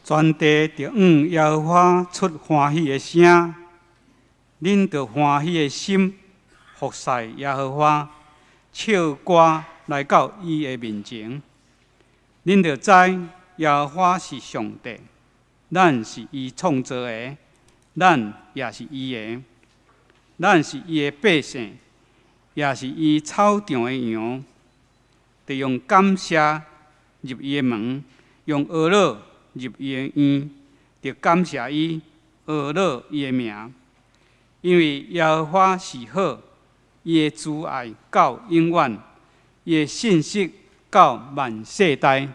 全地著向耶和華出歡喜的聲，恁著歡喜的心服侍耶和華，唱歌來到伊的面前。恁著知耶和華是上帝，咱是伊創造的，咱也是伊的，咱是伊的百姓，也是伊草場的羊。著用感謝入伊的門，用呵咾入伊的院，著感謝伊，呵咾伊的名。因為耶和華是好，伊的慈愛到永遠，伊的信實到萬世代。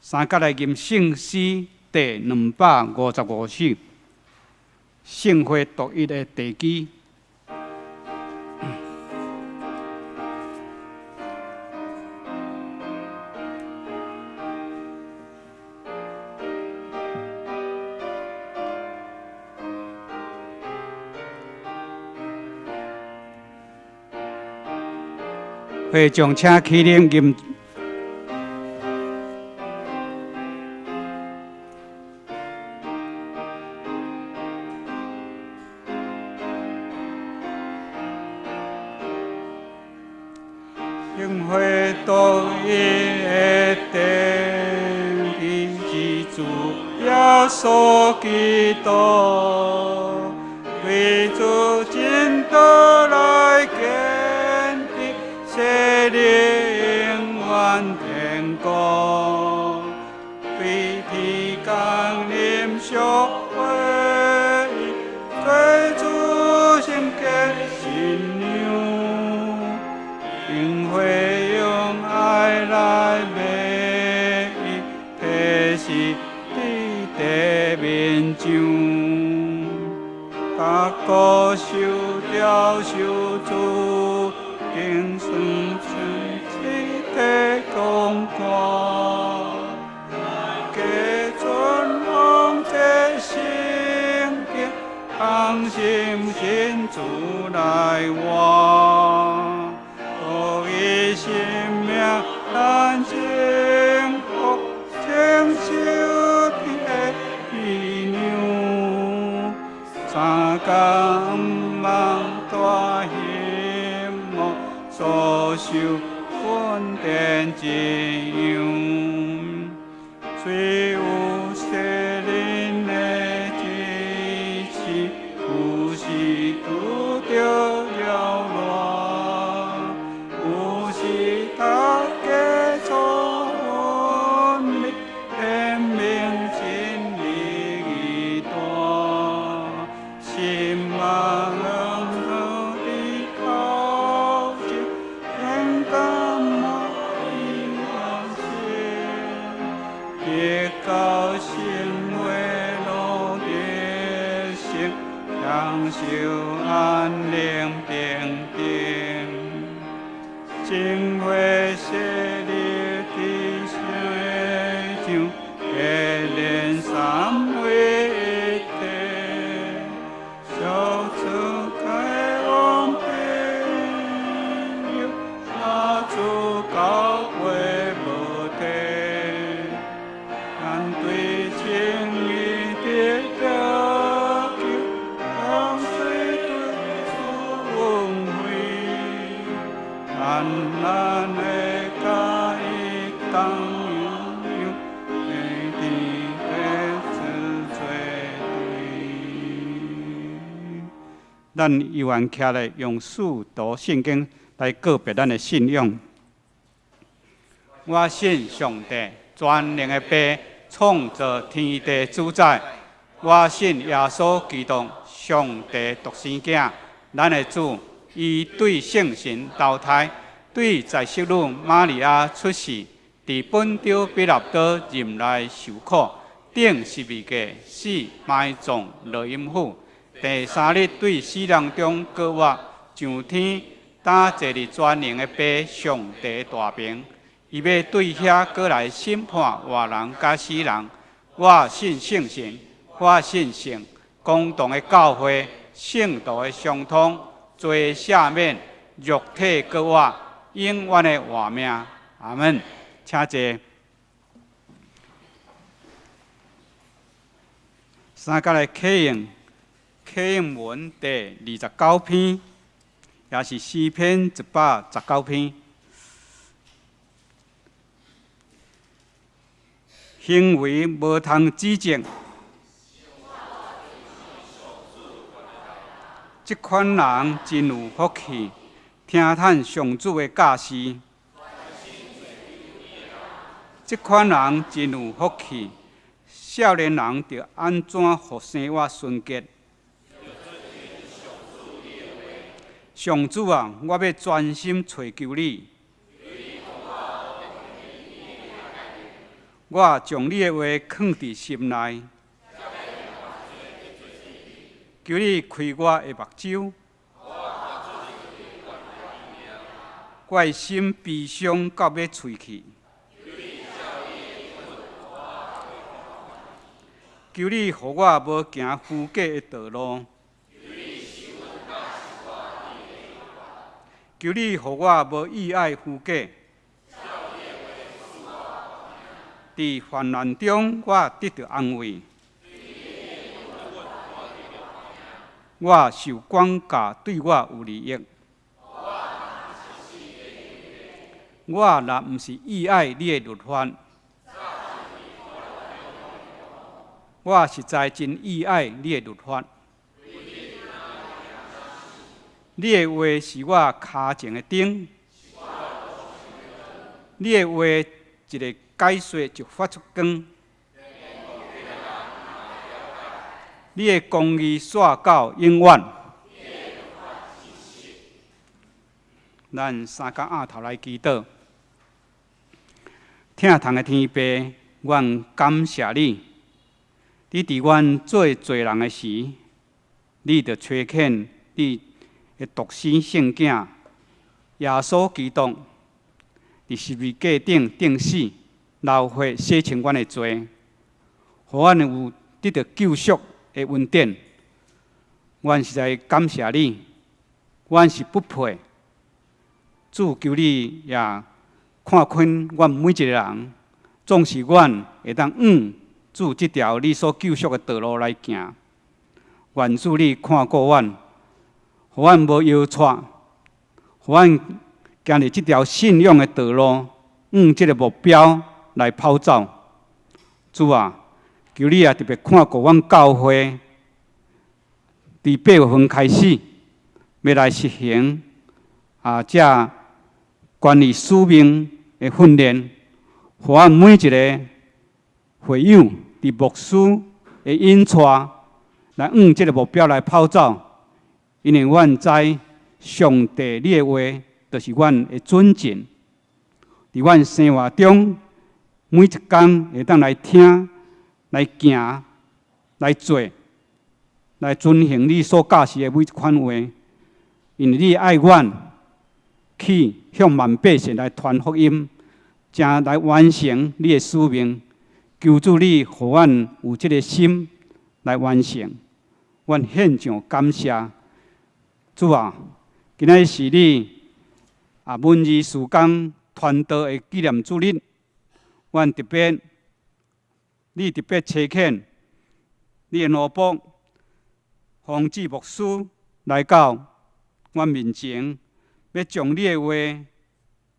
三甲來吟聖詩第255首，聖會獨一的地基。會眾請起立吟。聖會獨一的奠基是主耶穌基督，為主真道來建立，設立永遠天國，對天降臨相會，做主聖潔新娘，定會用愛來買伊，提示佇地面上，逐個受雕受主，經算出身體公看，加尊王這聖經，同心信主來活，托伊生命咱幸福，承受天的喜娘，三更望大希望，所受恩典一樣，雖有世人的支持，有時拄著擾亂，有時大家錯分明，顯明真理義大，心望遠遠的頭前，天甘滿意完成，直到聖會攏得勝，享受安寧平定。聖會設立佇聖上，結連三位一體，小出開往朋友，那主教會無體，咱對情義的追求，當水對主恩惠，咱咱的甲伊同樣，天天彼此做對。咱猶原徛來用使徒信經來告白咱的信仰。我信上帝，全能的父，創造天地主宰。我信耶穌基督，上帝獨生囝，咱的主。伊對聖神投胎，對在聖女瑪利亞出世，佇本丟彼拉多任內受苦，釘十字架死，埋葬落陰府。第三日對死人中復活，上天，擔坐佇全能的父上帝大爿。伊欲對遐閣來審判活人佮死人。我信聖神，我信聖公同的教會，聖徒的相通，罪赦免，肉體復活，永遠的活命。阿門。請坐。三角來啟應，啟應文第29篇，也是詩篇119篇。行為無通指責，這款人真有福氣，聽趁上主的教示。這款人真有福氣，少年人著按怎予生活純潔？上主啊，我欲專心揣求你。我將你的話囥佇心內，求你開我的目睭。我的心悲傷到欲碎去。求你予我無行虛假的道路。求你予我無意愛虛假。佇患難中，我得著安慰。我受管教對我有利益。我若毋是意愛你的律法，我實在真意愛你的律法。你的話是我跤前的燈，你的話一个解說就發出光。你的公義煞到永遠。咱三角阿頭來祈禱，疼痛的天父，阮感謝你。你佇阮做罪人的時，你就差遣你的獨生聖囝耶穌基督，佇十字架頂釘死，流血洗清阮的罪，予阮有得著救贖的恩典。阮實在感謝你，阮是不配。主求你也看寬阮每一个人，總是阮會當向主這條你所救贖的道路來行。願主你看顧阮，予阮無搖掣，予阮行佇這條信仰的道路，向這个目標來跑走。主啊，求你也特別看顧阮教會，佇8月份開始，欲來實行這關於使命的訓練，予阮每一个會友佇牧師的引帶，來向這个目標來跑走。因為阮知上帝你的話，就是阮的準繩。佇阮生活中，每一工會當來聽、來行、來做、來遵行你所教示的每一款話。因為你愛阮去向萬百姓來傳福音，正來完成你的使命。求主你予阮有這个心來完成。阮獻上感謝。主啊，今仔日是你文字事工傳道的紀念主日，阮特別，你特別差遣你的奴僕方志牧師來到阮面前，欲將你的話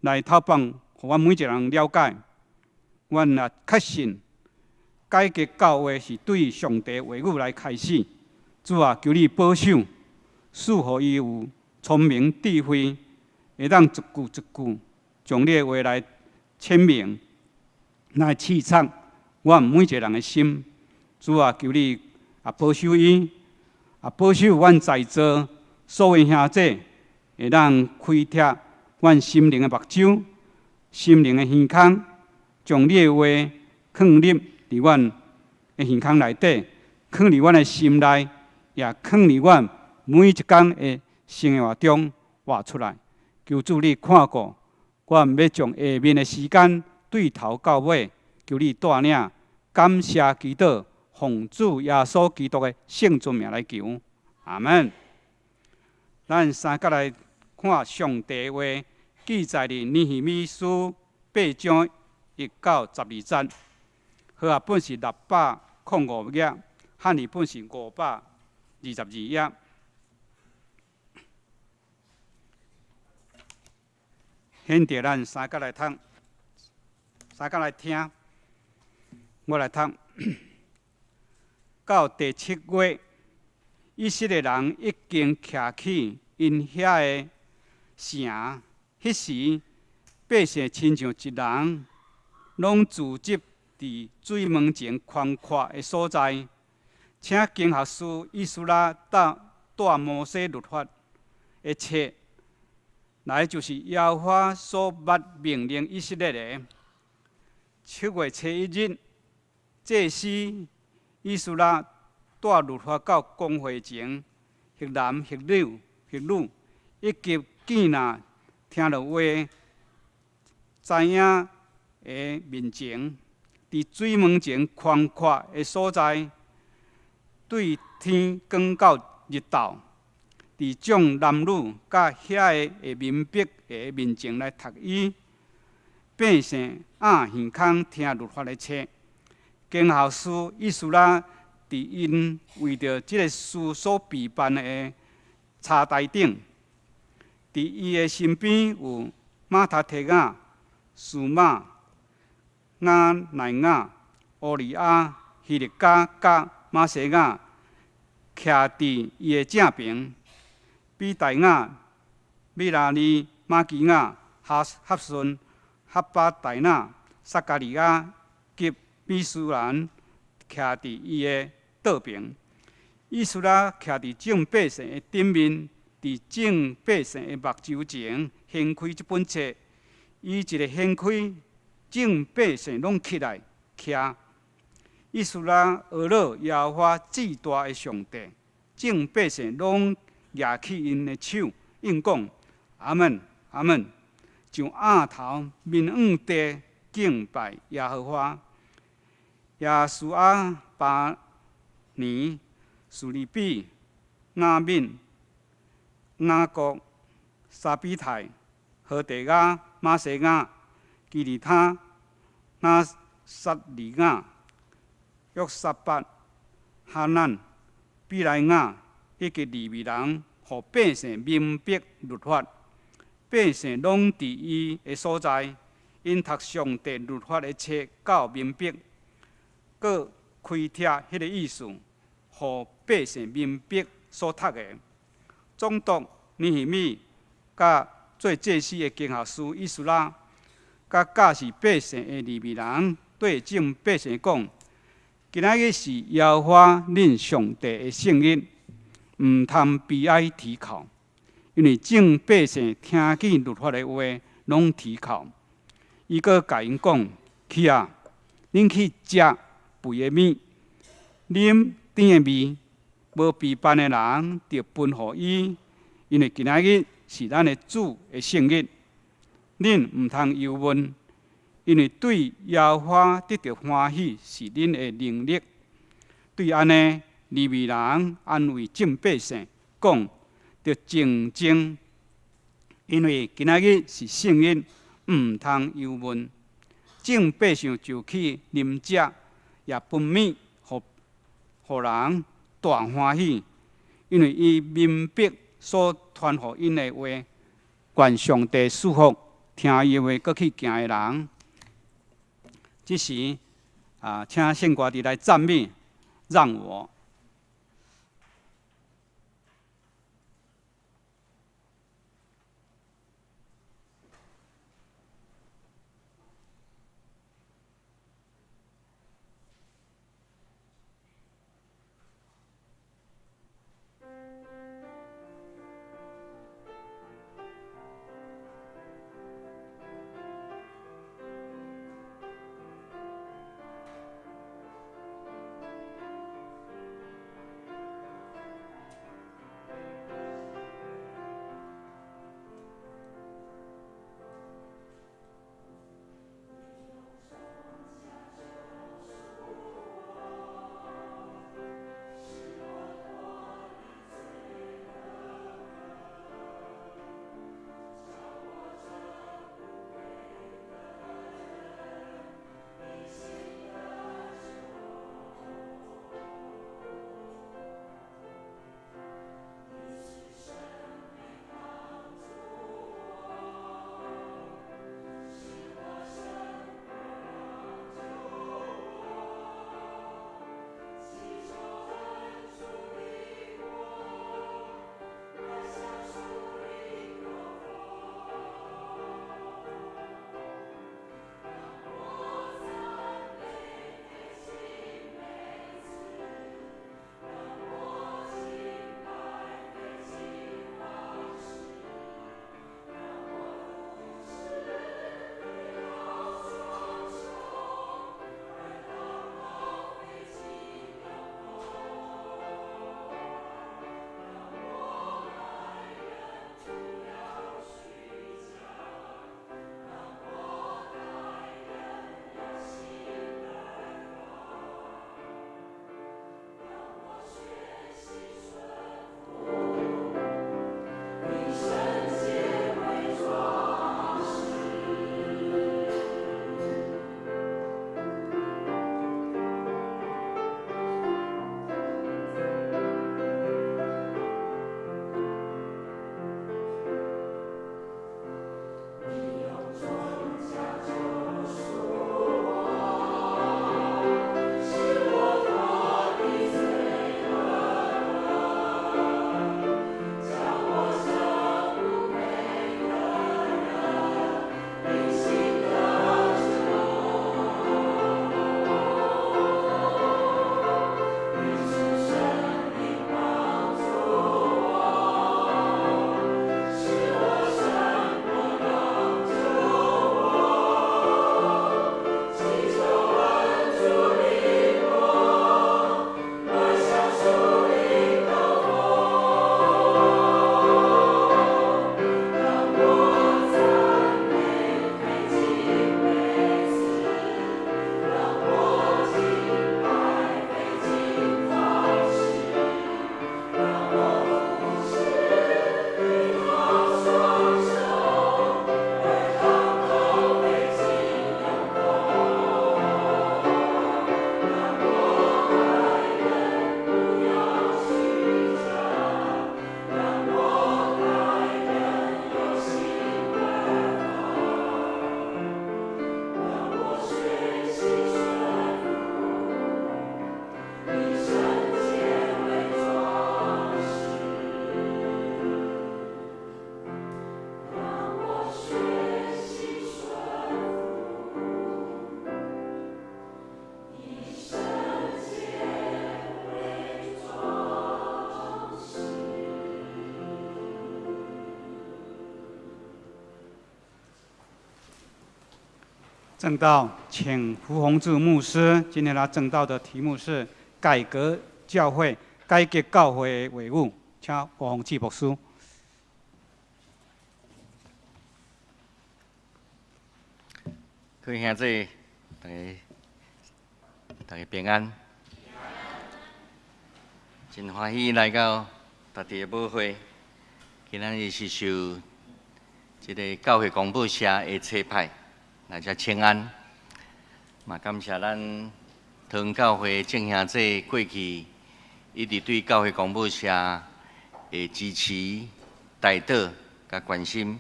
來透放，予阮每一个人了解。阮也確信，改革教會是對上帝話語來開始。主啊，求你保守，賜予伊有聰明智慧，會當一句一句將你的話來闡明，來刺插阮每一个人的心。主啊，求你也保守伊，也保守阮在座所有兄弟，會當開拓阮心靈的目睭、心靈的耳孔，將你的話囥入佇阮的耳孔內底，囥佇阮的心內，也囥佇阮每一工的生活中活出來。求主你看顧，阮欲將下面的時間對頭到尾，求你帶領，感謝祈禱，奉主耶穌基督的聖尊名來求，阿門。咱三角來看上帝話，記載佇尼希米書8章1到12節，和合本是605頁。漢譯本是522頁。現在咱三個來讀，三個來聽，我來讀。到第七月，以色列人已經徛起𪜶遐个城，彼時百姓親像一人，攏聚集佇水門前寬闊的所在，請經學士以斯拉帶摩西律法的冊來，就是耶和華所捌命令以色列的。7月初1日，祭司以斯拉帶律法到公會前，或男或女，或女，以及見若聽著話，知影的面前，佇水門前寬闊的所在，對天光到日晝，佇眾男女佮遐个會明白的面前來讀伊。百姓掩耳孔聽律法的冊。經學士以斯拉佇𪜶為著這个事所備辦的柴台頂，佇伊的身邊有馬塔提亞、書瑪、亞奈亞、烏利亞、希勒家佮瑪西亞，徛佇伊的正爿。比大雅、米拉利、瑪基亞、哈哈順、哈巴大拿、撒迦利亞及米書蘭徛佇伊的倒爿。以斯拉徛佇眾百姓的頂面，佇眾百姓的目睭前掀開這本冊，伊一个掀開，眾百姓攏起來徛。以斯拉阿樂耶和華至大的上帝，眾百姓攏舉起𪜶的手，應講阿門，阿門，就仰頭面向地敬拜耶和華。耶書亞、巴尼、示利比、雅憫、雅各、沙比泰、何地亞、瑪西亞、基利他、亞撒利雅、約沙法、哈難、比來雅以及利未人，予百姓明白律法，百姓攏佇伊的所在，𪜶讀上帝律法的冊到明白，閣開帖彼个意思，予百姓明白所讀的。總督尼希米佮做祭司的經學士以斯拉，佮教示百姓的利未人，對眾百姓講：今仔日是耶和華恁上帝的聖日，毋通悲哀啼哭，因為眾百姓聽見律法的話，攏啼哭。伊閣共𪜶講：去啊，恁去食肥的物，啉甜的味，無備辦的人，著分予伊，因為今仔日是咱的主的聖日。恁毋通憂悶，因為對耶和華得著歡喜是恁的能力。對按呢，利未人安慰眾百姓，講：著靜靜，因為今仔日是聖日，毋通憂悶。眾百姓就去啉食，也分物予予人大歡喜，因為伊明白所傳予𪜶的話。願上帝賜福聽伊的話，閣去行的人。這時啊，請聖歌隊來讚美，讓我。證道，請胡宏志牧師。今天來證道的題目是改革教會、改革教會的話語，請胡宏志牧師。各位兄弟，大家大家平安。真歡喜來到大家的母會，今仔日是受這个教會公報社的差派來遮請安，嘛感謝咱桃園教會鄭兄弟過去一直對教會公報社的支持、代禱佮關心。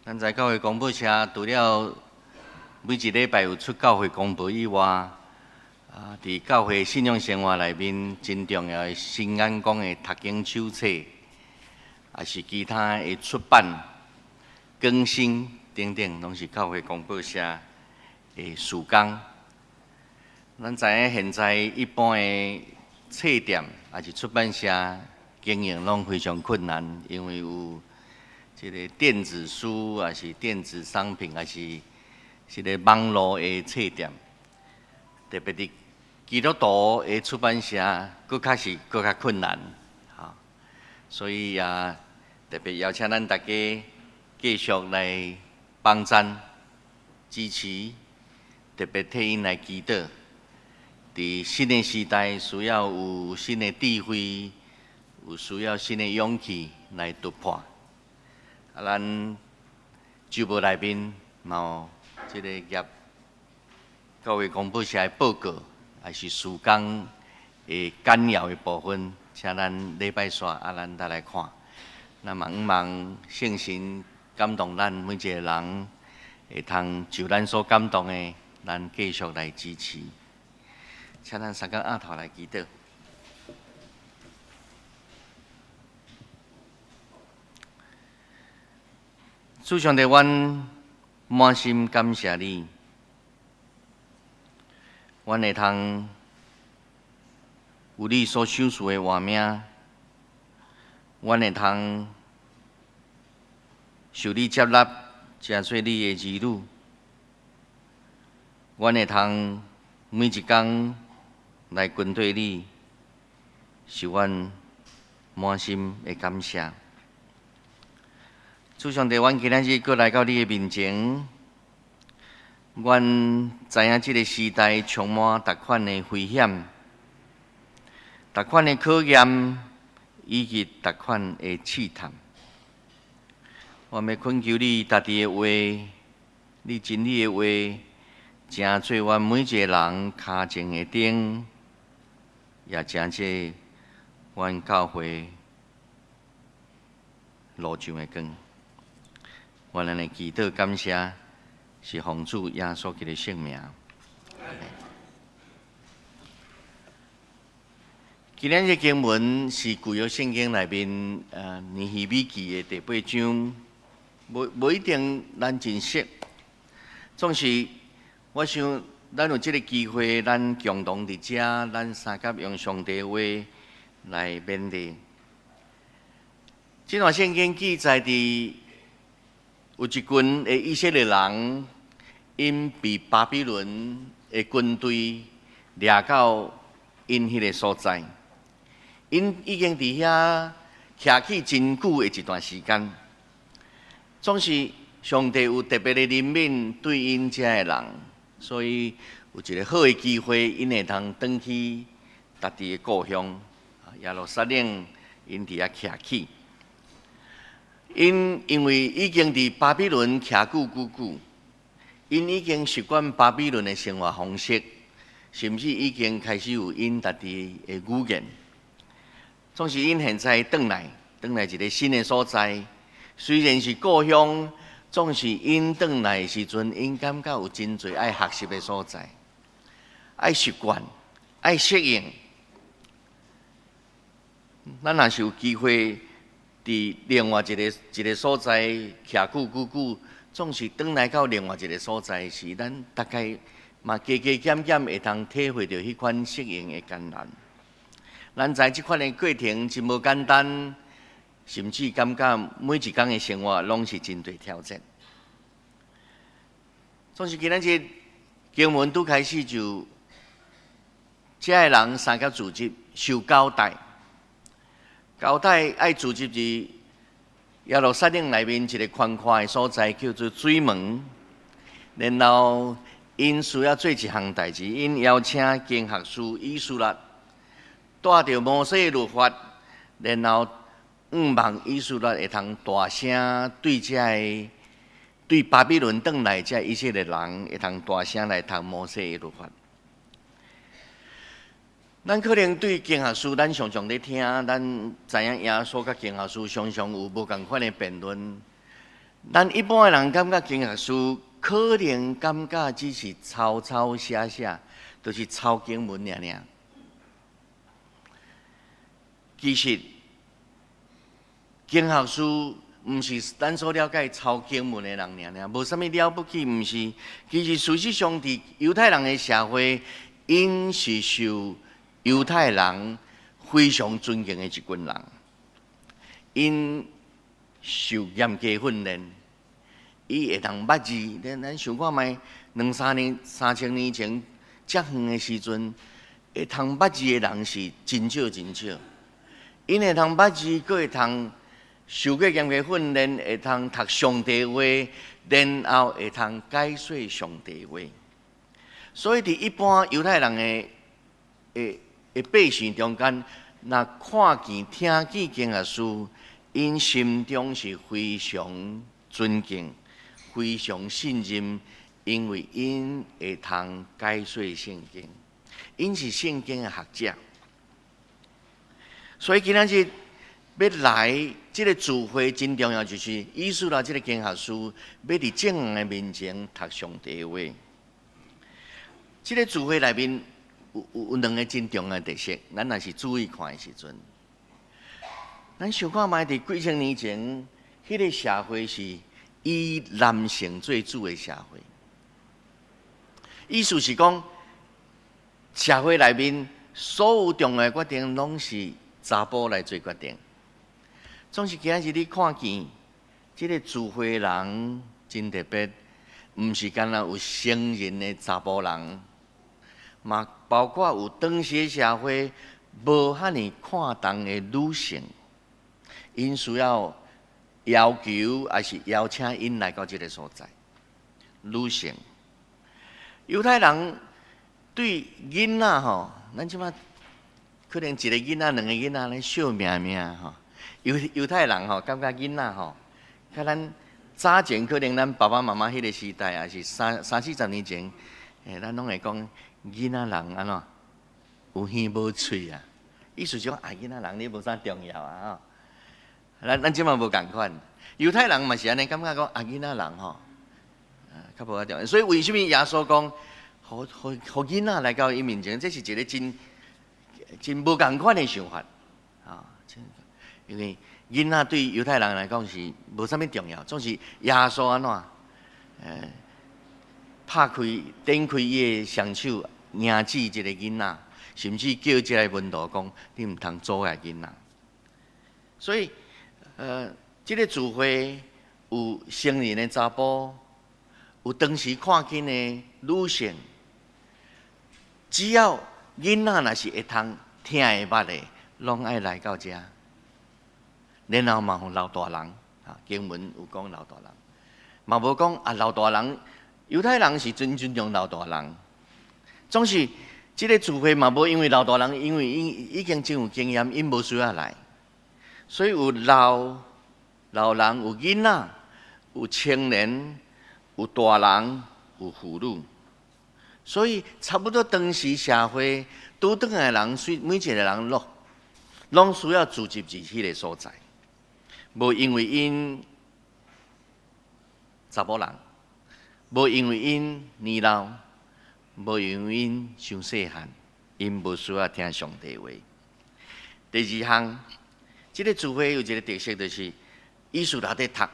咱知教會公報社除了每一禮拜有出教會公報以外，佇教會信仰生活內面真重要的新眼光的讀經手冊，也是其他的出版、更新等等，攏是教會公報社的事工。咱知影現在一般的冊店抑是出版社經營攏非常困難，因為有這個電子書，抑是電子商品，抑是這个網路的冊店，特別佇基督徒的出版社，閣較是閣較困難，哈。所以也特別邀請咱大家繼續來幫贊、支持，特別替𪜶來祈禱。佇新的時代，需要有新的智慧，有需要新的勇氣來突破。咱週報內面嘛有這个頁教會公報社的報告，抑是事工的簡要的部分，請咱禮拜煞咱再來看。咱嘛向望聖神感動咱每一個人，會通就咱所感動的，咱繼續來支持。請咱三個阿頭來祈禱。主上帝，阮滿心感謝你，阮會通有你所賞賜的活命，阮會通受你接納，成做你的兒女，阮會通每一工來跟綴你，是阮滿心的感謝。主上帝，阮今仔日閣來到你的面前，阮知影這个時代充滿逐款的危險、逐款的考驗，以及逐款的試探。我欲懇求你，家己的話，你真理的話，成做阮每一个人跤前的燈，也成做阮教會路上的光。阮按呢祈禱感謝，是奉主耶穌基督的聖名。今日這經文是舊約聖經內面，尼希米記的第八章，無一定咱真熟。總是我想，咱有這个機會，咱共同佇遮，咱相佮用上帝話來勉勵。這段聖經記載佇有一群的以色列人，𪜶被巴比倫的軍隊掠到𪜶彼个所在，𪜶已經佇遐徛起真久的一段時間。總是上帝有特別的憐憫對𪜶遮的人，所以有一个好的機會，𪜶會通轉去家己的故鄉耶路撒冷，𪜶佇遐徛起。𪜶因為已經佇巴比倫徛久久久，𪜶已經習慣巴比倫的生活方式，甚至已經開始有𪜶家己的語言。總是𪜶現在轉來，轉來一个新的所在，雖然是故鄉，總是𪜶轉來的時陣，𪜶感覺有真濟愛學習的所在，愛習慣，愛適應。咱若是有機會佇另外一个所在徛久久久，總是轉來到另外一个所在時，咱大概嘛加加減減會通體會著彼款適應的艱難。咱知這款的過程真無簡單，甚至感覺每一工的生活攏是真濟挑戰。總是今仔日經文拄開始就，這个人三個組織受交代，交代愛聚集佇耶路撒冷內面一個寬闊的所在，叫做水門。然後𪜶需要做一項代誌，𪜶邀請經學師以斯拉帶著摩西律法，然後向望以斯拉會通大聲對這个對巴比倫轉來這以色列人會通大聲來讀摩西的律法。咱可能對經學師，咱常常咧聽，咱知影耶穌佮經學師常常有無仝款的辯論。咱一般的人感覺經學師可能感覺只是抄抄寫寫，就是抄經文爾爾。其實經學師毋是咱所了解抄經文的人爾爾，無啥物了不起，毋是。其實事實上，佇猶太人的社會，𪜶是受猶太人非常尊敬的一群人，𪜶受嚴格訓練，伊會通捌字。咱想看覓，兩三年、3000年前，遮遠的時陣，會通捌字的人是真少真少。𪜶會通捌字，閣會通受過嚴格訓練，會通讀上帝話，然後會通解說上帝話。所以，佇一般猶太人的百姓中間，若看見、聽見經學師，𪜶心中是非常尊敬、非常信任，因為𪜶會通解說聖經，𪜶是聖經的學者。所以今仔日欲來這个聚會真重要，就是以斯拉這个經學師欲佇眾人的面前讀上帝話。這个聚會內面有兩个真重要的特色，咱若是注意看的時陣，咱想看覓佇幾千年前，彼个社會是以男性做主的社會，意思是講，社會內面所有重要決定攏是查埔來做決定。總是今仔日你看見這个聚會人真特別，毋是干焦有成人的查埔人，嘛包括有當時社會無遐爾看重的女性，𪜶需要要求抑是邀請𪜶來到這个所在。女性，猶太人對囡仔吼，咱這擺可能一个囡仔、兩个囡仔咧惜命命吼。猶太人吼，感覺囡仔吼，較咱早前可能咱爸爸媽媽彼个時代，抑是三四十年前，咱攏會講囡仔人按怎有耳無喙啊，意思就講啊，囡仔人你無啥重要啊吼。咱這擺無仝款，猶太人嘛是按呢感覺講啊，囡仔人吼，較無遐重要。所以為啥物耶穌講，予囡仔來到伊面前，這是一个真無仝款的想法啊！因為囡仔對猶太人來講是無啥物重要，總是耶穌按怎，拍開、展開伊的雙手，迎接這个囡仔，甚至叫這个門徒講：你毋通阻礙囡仔。所以，這个聚會有成年的查埔，有當時看緊的女性，只要囡仔若是會通聽會捌的，攏愛來到遮。然後嘛有老大人，啊，經文有講老大人，嘛無講啊老大人，猶太人是真尊重老大人，總是這个聚會嘛無因為老大人，因為𪜶已經真有經驗，𪜶無需要來，所以有老人，有囡仔，有青年，有大人，有婦女，所以差不多當時社會拄轉來的人，每一個人攏需要聚集佇彼个所在。無因為𪜶查某人，無因為𪜶年老，無因為𪜶傷細漢，𪜶無需要聽上帝話。第二項，這个聚會有一个特色，就是以斯拉佇讀，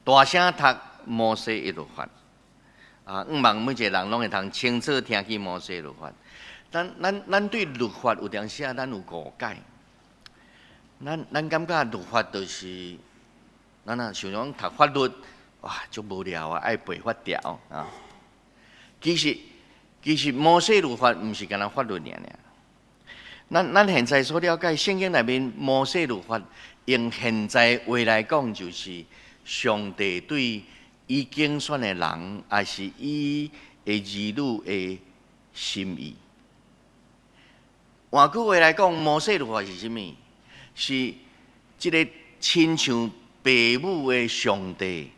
大聲讀摩西的律法。啊，向望每一个人攏會通清楚聽見摩西的律法。咱對律法有當時啊，咱有誤解。咱感覺律法就是，咱若想講讀法律，哇，足無聊啊，愛背法條啊。其實摩西律法毋是干焦法律爾爾。咱現在所了解聖經內面摩西律法，用現在話來講，就是上帝對伊揀選的人，抑是伊的兒女的心意。換句話來講，摩西律法是啥物？是這个親像父母的上帝，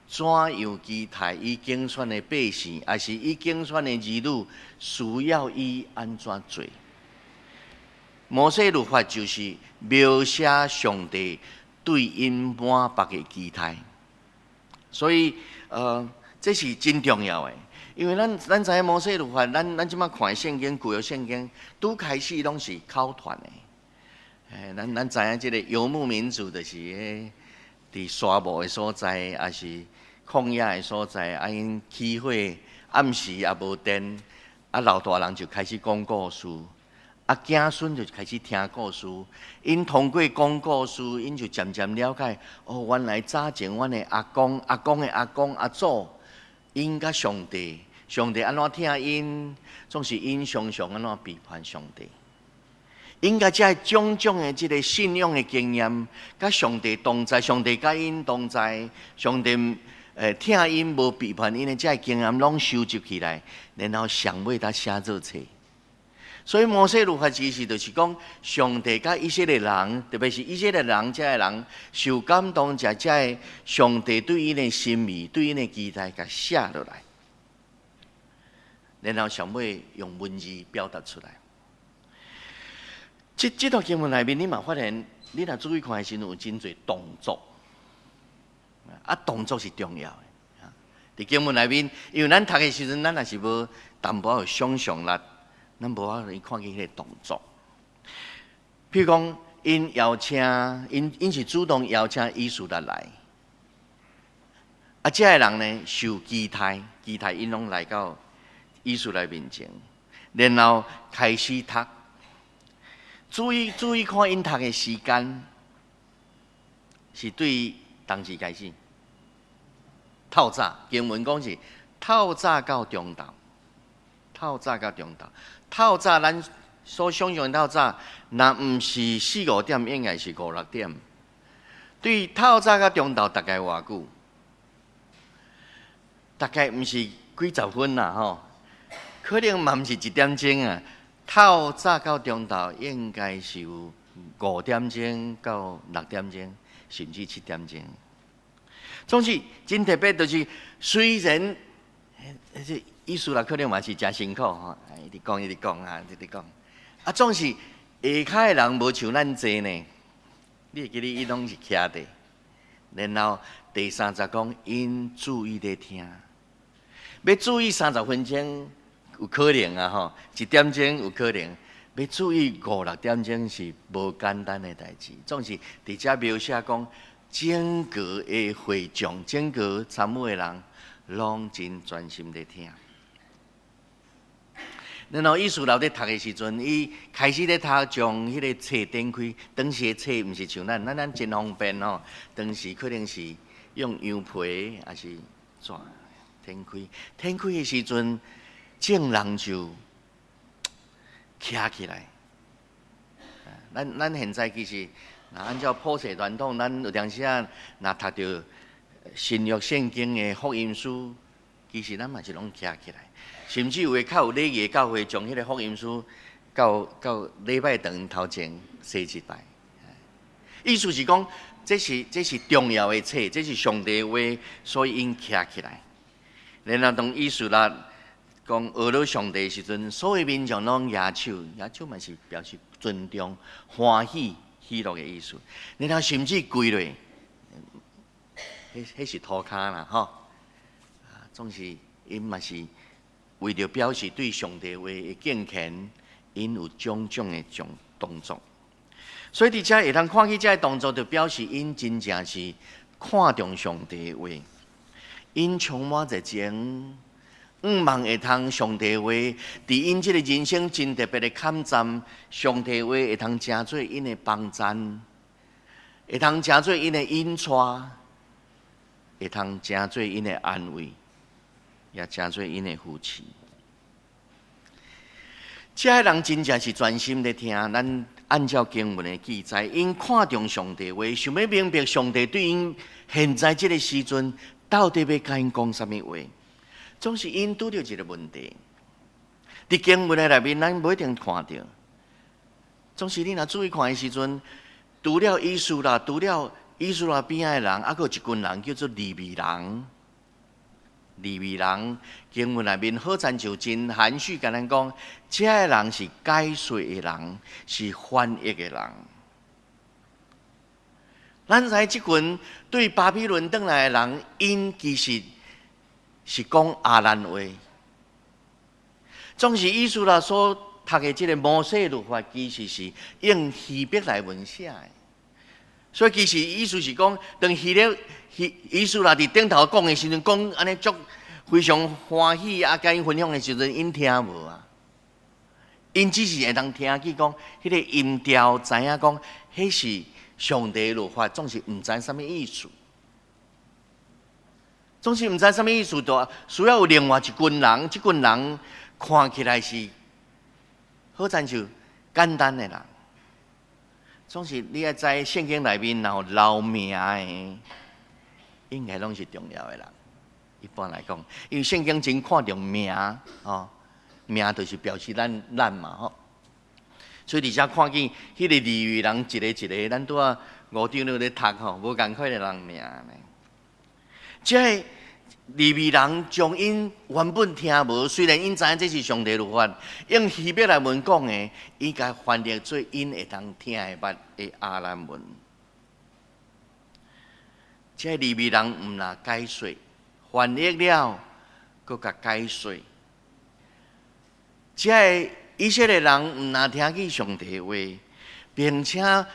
怎樣期待伊揀選的百姓，抑是伊揀選的兒女，需要伊按怎做？摩西律法就是描寫上帝對𪜶滿腹的期待，所以這是真重要的。因為咱知影摩西律法，咱這擺看聖經，舊約聖經，拄開始攏是口傳的。咱知影這個游牧民族就是彼佇沙漠的所在，抑是曠野的所在，啊，𪜶起火，暗時也無電，啊，老大人就開始講故事。啊，囝孫就開始聽故事，𪜶通過講故事，𪜶就漸漸了解，哦，原來早前阮的阿公、阿公的阿公、阿祖，𪜶佮上帝，上帝按怎疼𪜶，總是𪜶常常按怎背叛上帝。𪜶共這種種的這个信仰的經驗，佮上帝同在，上帝佮𪜶同在，上帝疼𪜶無背叛𪜶的這个經驗，攏收集起來，然後上尾才寫做冊。所以摩西律法其實就是講，上帝佮以色列人，特別是以色列人這个人受感動，才這个上帝對𪜶的心意、對𪜶的期待，共寫落來，然後上尾用文字表達出來。這段經文內面，你嘛發現，你若注意看的時陣，有真濟動作，啊，動作是重要的。佇經文內面，因為咱讀的時陣，咱若是無淡薄仔有想像力，咱無法度看見彼个動作。譬如講，𪜶邀請，𪜶是主動邀請以斯拉來。啊，這个人呢，受期待，期待𪜶攏來到以斯拉面前，然後開始讀。注意看𪜶讀的時間，是對當時開始。透早，經文講是透早到中晝，透早到中晝。透早，咱所想象的透早，若毋是四五點，應該是五六點。對透早到中晝，大概偌久？大概毋是幾十分啦，吼，可能嘛毋是一點鐘啊。透早到中晝，應該是有5點鐘到6點鐘，甚至7點鐘。總之，真特別，就是雖然，這以斯拉可能嘛是誠辛苦吼，一直講一直講啊，一直講。啊，總是下跤的人無像咱濟呢。你會記得伊攏是徛佇，然後第三節講𪜶注意咧聽，欲注意30分鐘有可能啊吼，一點鐘有可能，欲注意五六點鐘是無簡單的代誌。總是佇遮描寫講，整個的會眾，整個參與的人，攏真專心咧聽。然後以斯拉咧讀的時陣，伊開始咧讀，將彼个冊展開。當時的冊毋是像咱真方便吼。當時可能是用羊皮，抑是紙展開。展開的時陣，眾人就徛起來。咱現在其實，若按照普世傳統，咱有當時啊，若讀著新約聖經的福音書，其實咱嘛是攏徛起來。甚至有的較有禮儀的教會，將彼个福音書到禮拜堂頭前踅一擺。意思是講，這是重要的冊，這是上帝的話，所以𪜶徛起來。然後當以斯拉講阿羅上帝的時陣，所有民眾攏舉手，舉手嘛是表示尊重、歡喜、喜樂的意思。然後甚至跪落，彼是塗跤啦，吼。啊，總是𪜶嘛是為著表示對上帝話的敬虔，𪜶有種種的種動作。所以佇遮會通看見這个動作，就表示𪜶真正是看重上帝的話，𪜶充滿熱情，向望會通上帝話，佇𪜶這个人生真特別的坎站，上帝話會通成做𪜶的幫贊，會通成做𪜶的引帶。會通成做𪜶的安慰，也成做𪜶的扶持。這个人真正是專心咧聽，咱按照經文的記載，𪜶看重上帝話，想欲明白上帝對𪜶現在這个時陣到底欲共𪜶講啥物話。總是𪜶拄著一个問題。佇經文的內面，咱無一定看著。總是你若注意看的時陣，除了以斯拉，除了以斯拉邊仔的人，猶閣有一群人叫做利未人。利未人經文內面好親像真含蓄，共咱講，這个人是解說的人，是翻譯的人。咱知這群對巴比倫轉來的人，𪜶其實是講亞蘭話。總是以斯拉所讀的這个摩西律法，其實是用希伯來文寫的。所以其實意思是講，當希臘希以斯拉佇頂頭講的時陣，講按呢足非常歡喜啊，共𪜶分享的時陣，𪜶聽無啊？𪜶只是會當聽見講，彼个音調，知影講，彼是上帝律法，總是毋知啥物意思。總是毋知啥物意思，就需要有另外一群人，這群人看起來是好親像簡單的人。總是你愛知聖經內面若有留名的，應該攏是重要的人。一般來講，因為聖經真看重名，吼，名就是表示咱嘛，吼。所以佇遮看見彼个利未人一個一個，咱拄仔吳長老咧讀吼，無仝款的人名呢。這个利未人將𪜶原本聽無，雖然𪜶知影這是上帝律法，用希伯來文講的，伊共翻譯做𪜶會當聽會捌的亞蘭文。這利未人毋若解說，翻譯了，閣共解說。這个以色列人毋若聽見上帝話，並且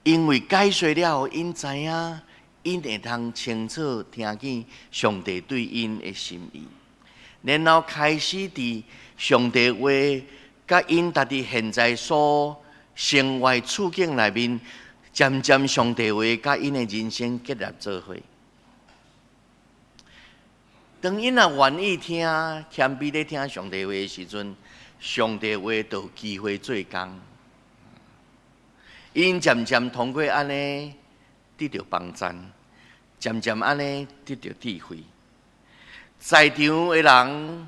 因為解說了，𪜶知影。𪜶會通清楚聽見上帝對𪜶的心意，然後開始佇上帝話佮𪜶家己現在所生活處境內面，漸漸上帝話佮𪜶的人生結合做伙。當𪜶若願意聽，謙卑咧聽上帝話的時陣，上帝話就有機會做工。𪜶漸漸通過按呢得著幫贊，漸漸按呢得著智慧。在場的人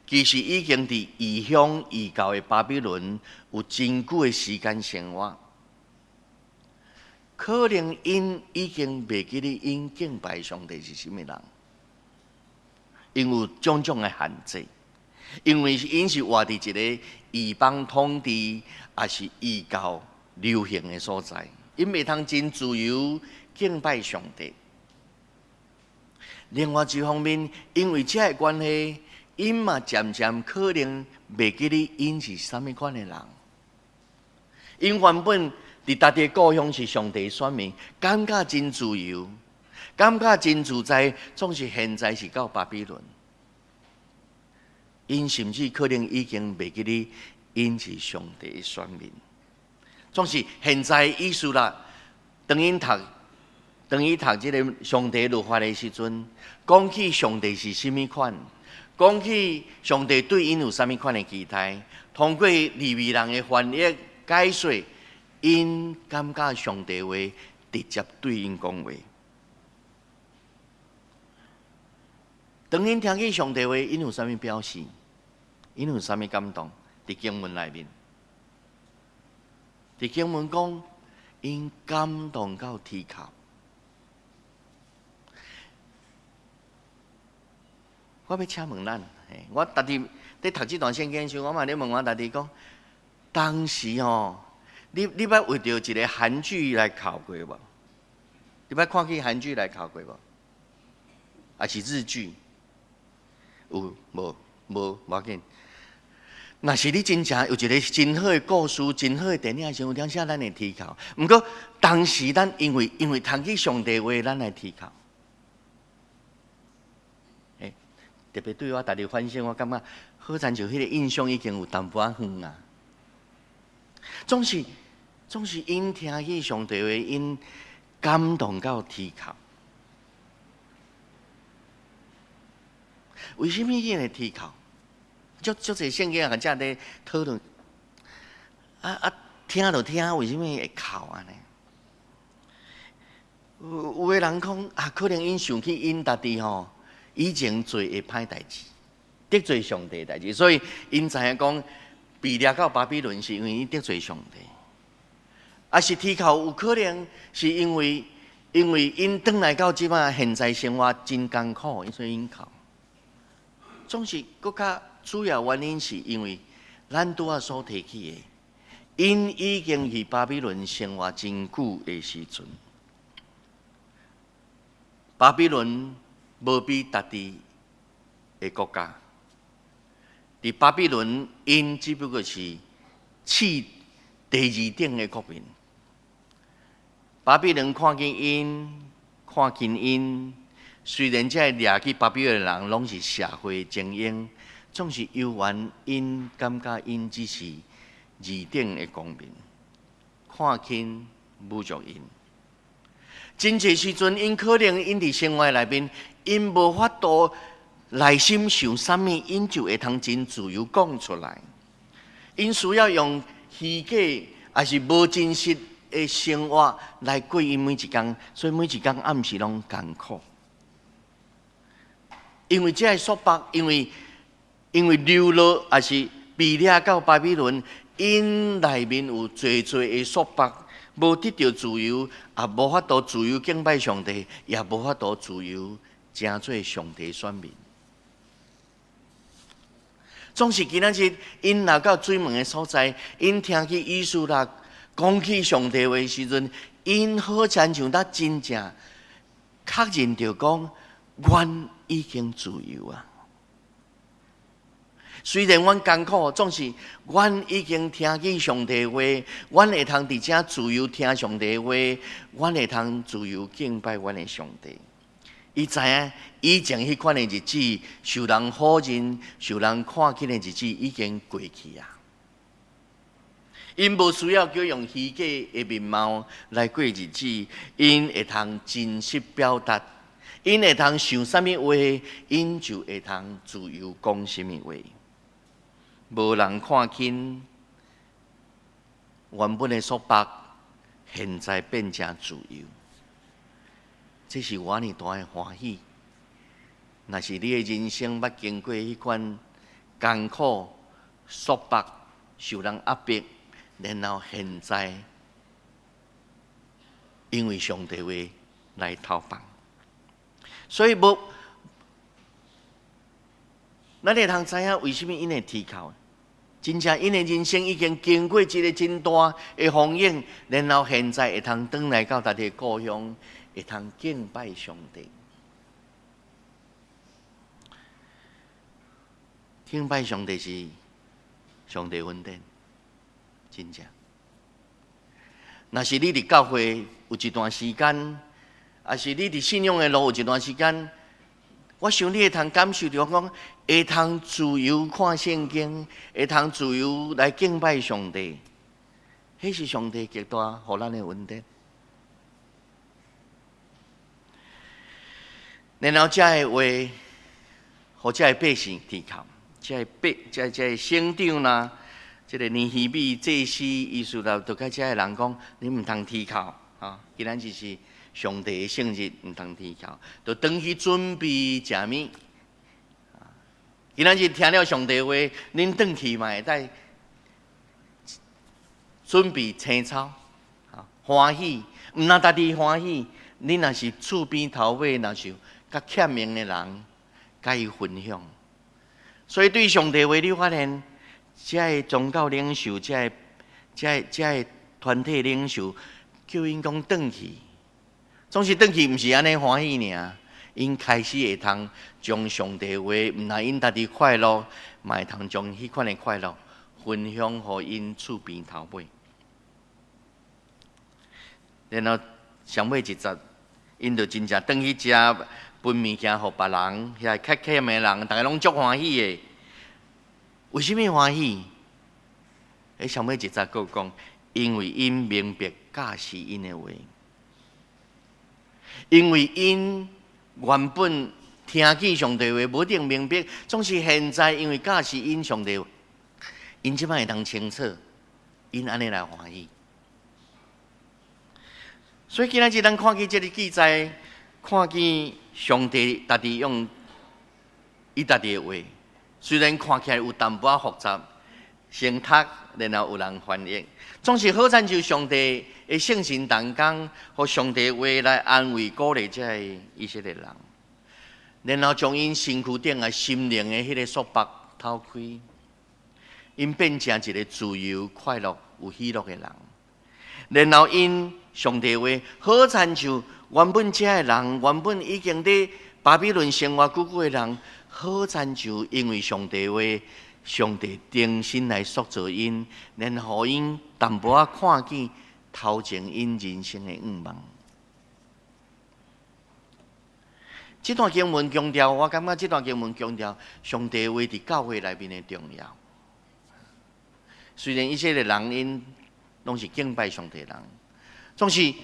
其實已經佇異鄉異教的巴比倫有真久的時間生活，可能𪜶已經袂記得𪜶敬拜上帝是啥物人，𪜶有種種的限制，因為𪜶是活佇一个異邦統治，抑是異教流行的所在。𪜶袂通真自由敬拜上帝。另外一方面，因為這个關係，𪜶嘛漸漸可能袂記得𪜶是啥物款的人。𪜶原本佇家己的故鄉是上帝選民，感覺真自由，感覺真自在，總是現在是到巴比倫。𪜶甚至可能已經袂記得𪜶是上帝的選民。總是現在以斯拉，當伊讀這个上帝律法的時陣，講起上帝是啥物款，講起上帝對𪜶有啥物款的期待，通過利未人的翻譯解說，𪜶感覺上帝話直接對𪜶講話。當𪜶聽見上帝話，𪜶有啥物表示？𪜶有啥物感動？佇經文內面。佇經文講，𪜶感動到啼哭。我欲請問咱，我家己佇讀這段聖經時，我嘛咧問我家己講，當時吼，你捌為著一个韓劇來哭過無？你捌看起韓劇來哭過無？抑是日劇？有無？無，無要緊。若是你真正有一个真好的故事、真好的電影時，有當時咱會啼哭。毋過當時咱因為讀起上帝話，咱來啼哭。欸，特別對我家己反省，我感覺好親像彼个印象已經有淡薄仔遠啊。總是𪜶聽起上帝話，𪜶感動到啼哭。為啥物𪜶會啼哭？足足濟聖經學者咧討論，啊啊，聽就聽，為啥物會哭按呢？有有的人講啊，可能𪜶想起𪜶家己吼以前做的歹代誌，得罪上帝的代誌，所以𪜶知影講被掠到巴比倫是因為𪜶得罪上帝。啊是啼哭有可能是因為𪜶轉來到這擺現在生活真艱苦，所以𪜶哭。總是閣較主要原因是因為咱拄仔所提起的，𪜶已經佇巴比倫生活真久的時陣。巴比倫無比家己的國家，佇巴比倫，𪜶只不過是次第二等的國民。巴比倫看見𪜶，看輕𪜶，雖然這個掠去巴比倫的人攏是社會精英，總是猶原𪜶感覺𪜶只是二等的公民，看輕侮辱𪜶。真濟時陣，𪜶可能𪜶佇生活內面，𪜶無法度內心想啥物，𪜶就會通真自由講出來。𪜶需要用虛假，抑是無真實的生活來過𪜶每一工，所以每一工暗時攏艱苦。因為這个束縛，因為流落，抑是被掠到巴比倫，𪜶內面有濟濟的束縛。無得著自由，也無法度自由敬拜上帝，也無法度自由成做上帝選民。總是今仔日，𪜶來到水門的所在，𪜶聽見以斯拉講起上帝話時陣，𪜶好親像才真正確認著講，阮已經自由啊！雖然阮艱苦，總是阮已經聽見上帝話，阮會通佇遮自由聽上帝話，阮會通自由敬拜阮的上帝。伊知影以前彼款的日子，受人否認、受人看輕的日子已經過去啊！𪜶無需要閣用虛假的面貌來過日子，𪜶會通真實表達，𪜶會通想啥物話，𪜶就會通自由講啥物話。無人看輕，原本的束縛，現在變成自由，這是偌爾大的歡喜。若是你的人生捌經過彼款艱苦、束縛、受人壓迫，然後現在因為上帝話來逃放，所以無，咱會通知影為啥物𪜶會啼哭？真正𪜶的人生已經經過一個真大的風雨，然後現在會通轉來到家己的故鄉，會通敬拜上帝。敬拜上帝是上帝恩典，真正。若是你佇教會有一段時間，抑是你佇信仰的路有一段時間，我想你會通感受著講，會通自由看聖經，會通自由來敬拜上帝，彼是上帝極大予咱的恩典。然後這个話，予這个百姓啼哭，這个百、這這个省長啦，這个尼希米祭司以斯拉，就共這个人講：你毋通啼哭，啊！今仔日是上帝的聖日，毋通啼哭，就轉去準備食物。今仔日聽了上帝話，恁轉去嘛會當準備青草，歡喜，毋但家己歡喜，恁若是厝邊頭尾，若是有較欠用的人，共伊分享。所以對上帝話，你發現，這个宗教領袖，這个、這個、這个團體領袖，叫𪜶講轉去，總是轉去，毋是按呢歡喜爾。𪜶開始會通將上帝話，毋但𪜶家己快樂，嘛會通將彼款的快樂分享予𪜶厝邊頭尾。然後上尾一節，𪜶就真正轉去食，分物件予別人，遐較欠的人，逐家攏足歡喜的。為啥物歡喜？彼上尾一節閣講，因為𪜶明白教示𪜶的話，因為𪜶原本聽見上帝話，無一定明白。總是現在因為教示𪜶上帝話，𪜶這擺會當清楚，𪜶按呢來歡喜。所以今仔日咱看見這个記載，看見上帝家己用伊家己的話，雖然看起來有淡薄仔複雜，先讀，然後有人翻譯，總是好親像上帝的聖神同工，予上帝話來安慰鼓勵這个以色列人，然後將𪜶身軀頂的心靈的彼个束縛脫開，𪜶變成一个自由、快樂、有喜樂的人。然後𪜶上帝話好親像原本這个人，原本已經佇巴比倫生活久久的人，好親像因為上帝話，上帝重新來塑造𪜶，然後予𪜶淡薄仔看見頭前𪜶人生的願望。這段經文強調，我感覺這段經文強調上帝話佇教會內面的重要。雖然以色列人𪜶攏是敬拜上帝人，總是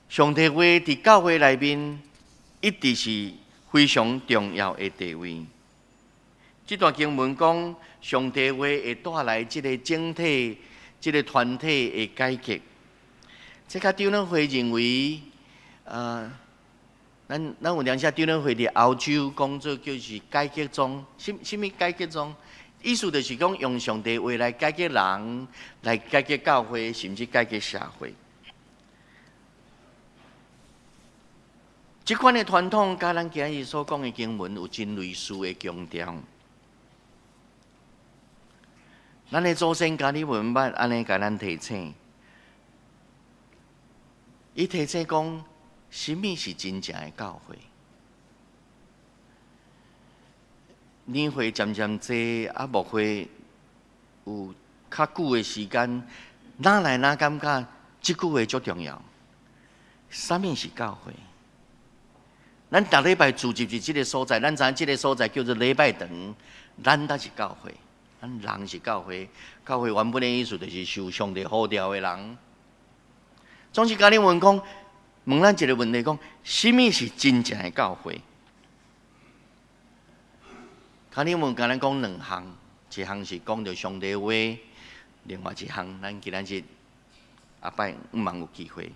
上帝話佇教會內面一直是非常重要的地位。這段經文講，上帝話會帶來這个整體、這个團體的改革。這個長老會認為，咱有當時長老會佇歐洲講做叫是改革宗，啥物改革宗？意思就是講用上帝話來改革人，來改革教會，甚至改革社會。這款的傳統，佮咱今日所講的經文有真類似的強調。咱的祖先加爾文捌按呢共咱提醒，伊提醒講，啥物是真正的教會？年歲漸漸濟，啊，牧會有較久的時間，哪來哪感覺這句話足重要？啥物是教會？咱逐禮拜聚集佇這个所在，咱知影這个所在叫做禮拜堂，咱才是教會。咱人是教會，教會原本的意思就是受上帝呼召的人。總是加爾文講，問咱一个問題講，啥物是真正的教會？加爾文共咱講兩項，一項是講著上帝話，另外一項咱今仔日後擺毋茫有機會。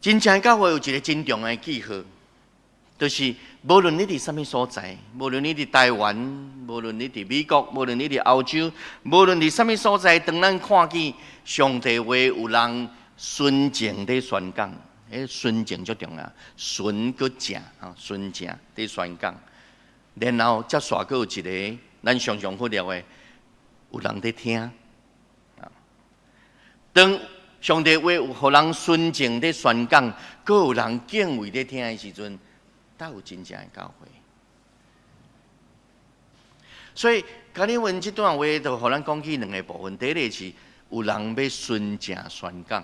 真正的教會有一个真重要的記號，就是無論你佇啥物所在，無論你佇台灣，無論你佇美國，無論你佇歐洲，無論佇啥物所在，當咱看見上帝話有人純正佇宣講，彼純正足重要，純閣正，吼，純正佇宣講，然後才煞閣有一个咱常常忽略的，有人佇聽。啊，當上帝話有予人純正佇宣講，閣有人敬畏佇聽的時陣，才有真正的教會。所以，加爾文這段話就予咱講起兩个部分。第一个是有人欲純正宣講，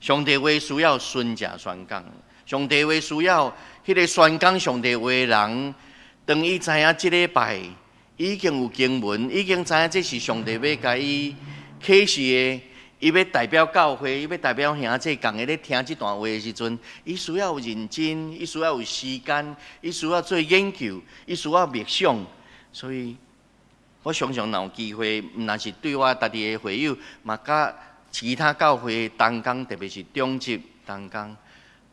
上帝話需要純正宣講，上帝話需要彼个宣講上帝話的人，當伊知影這禮拜已經有經文，已經知影這是上帝欲共伊啟示的。伊欲代表教會，伊欲代表兄弟仝个咧聽這段話的時陣，伊需要有認真，伊需要有時間，伊需要做研究，伊需要默想。所以，我常常若有機會，毋但是對我家己的會友，嘛佮其他教會同工，特別是長執同工，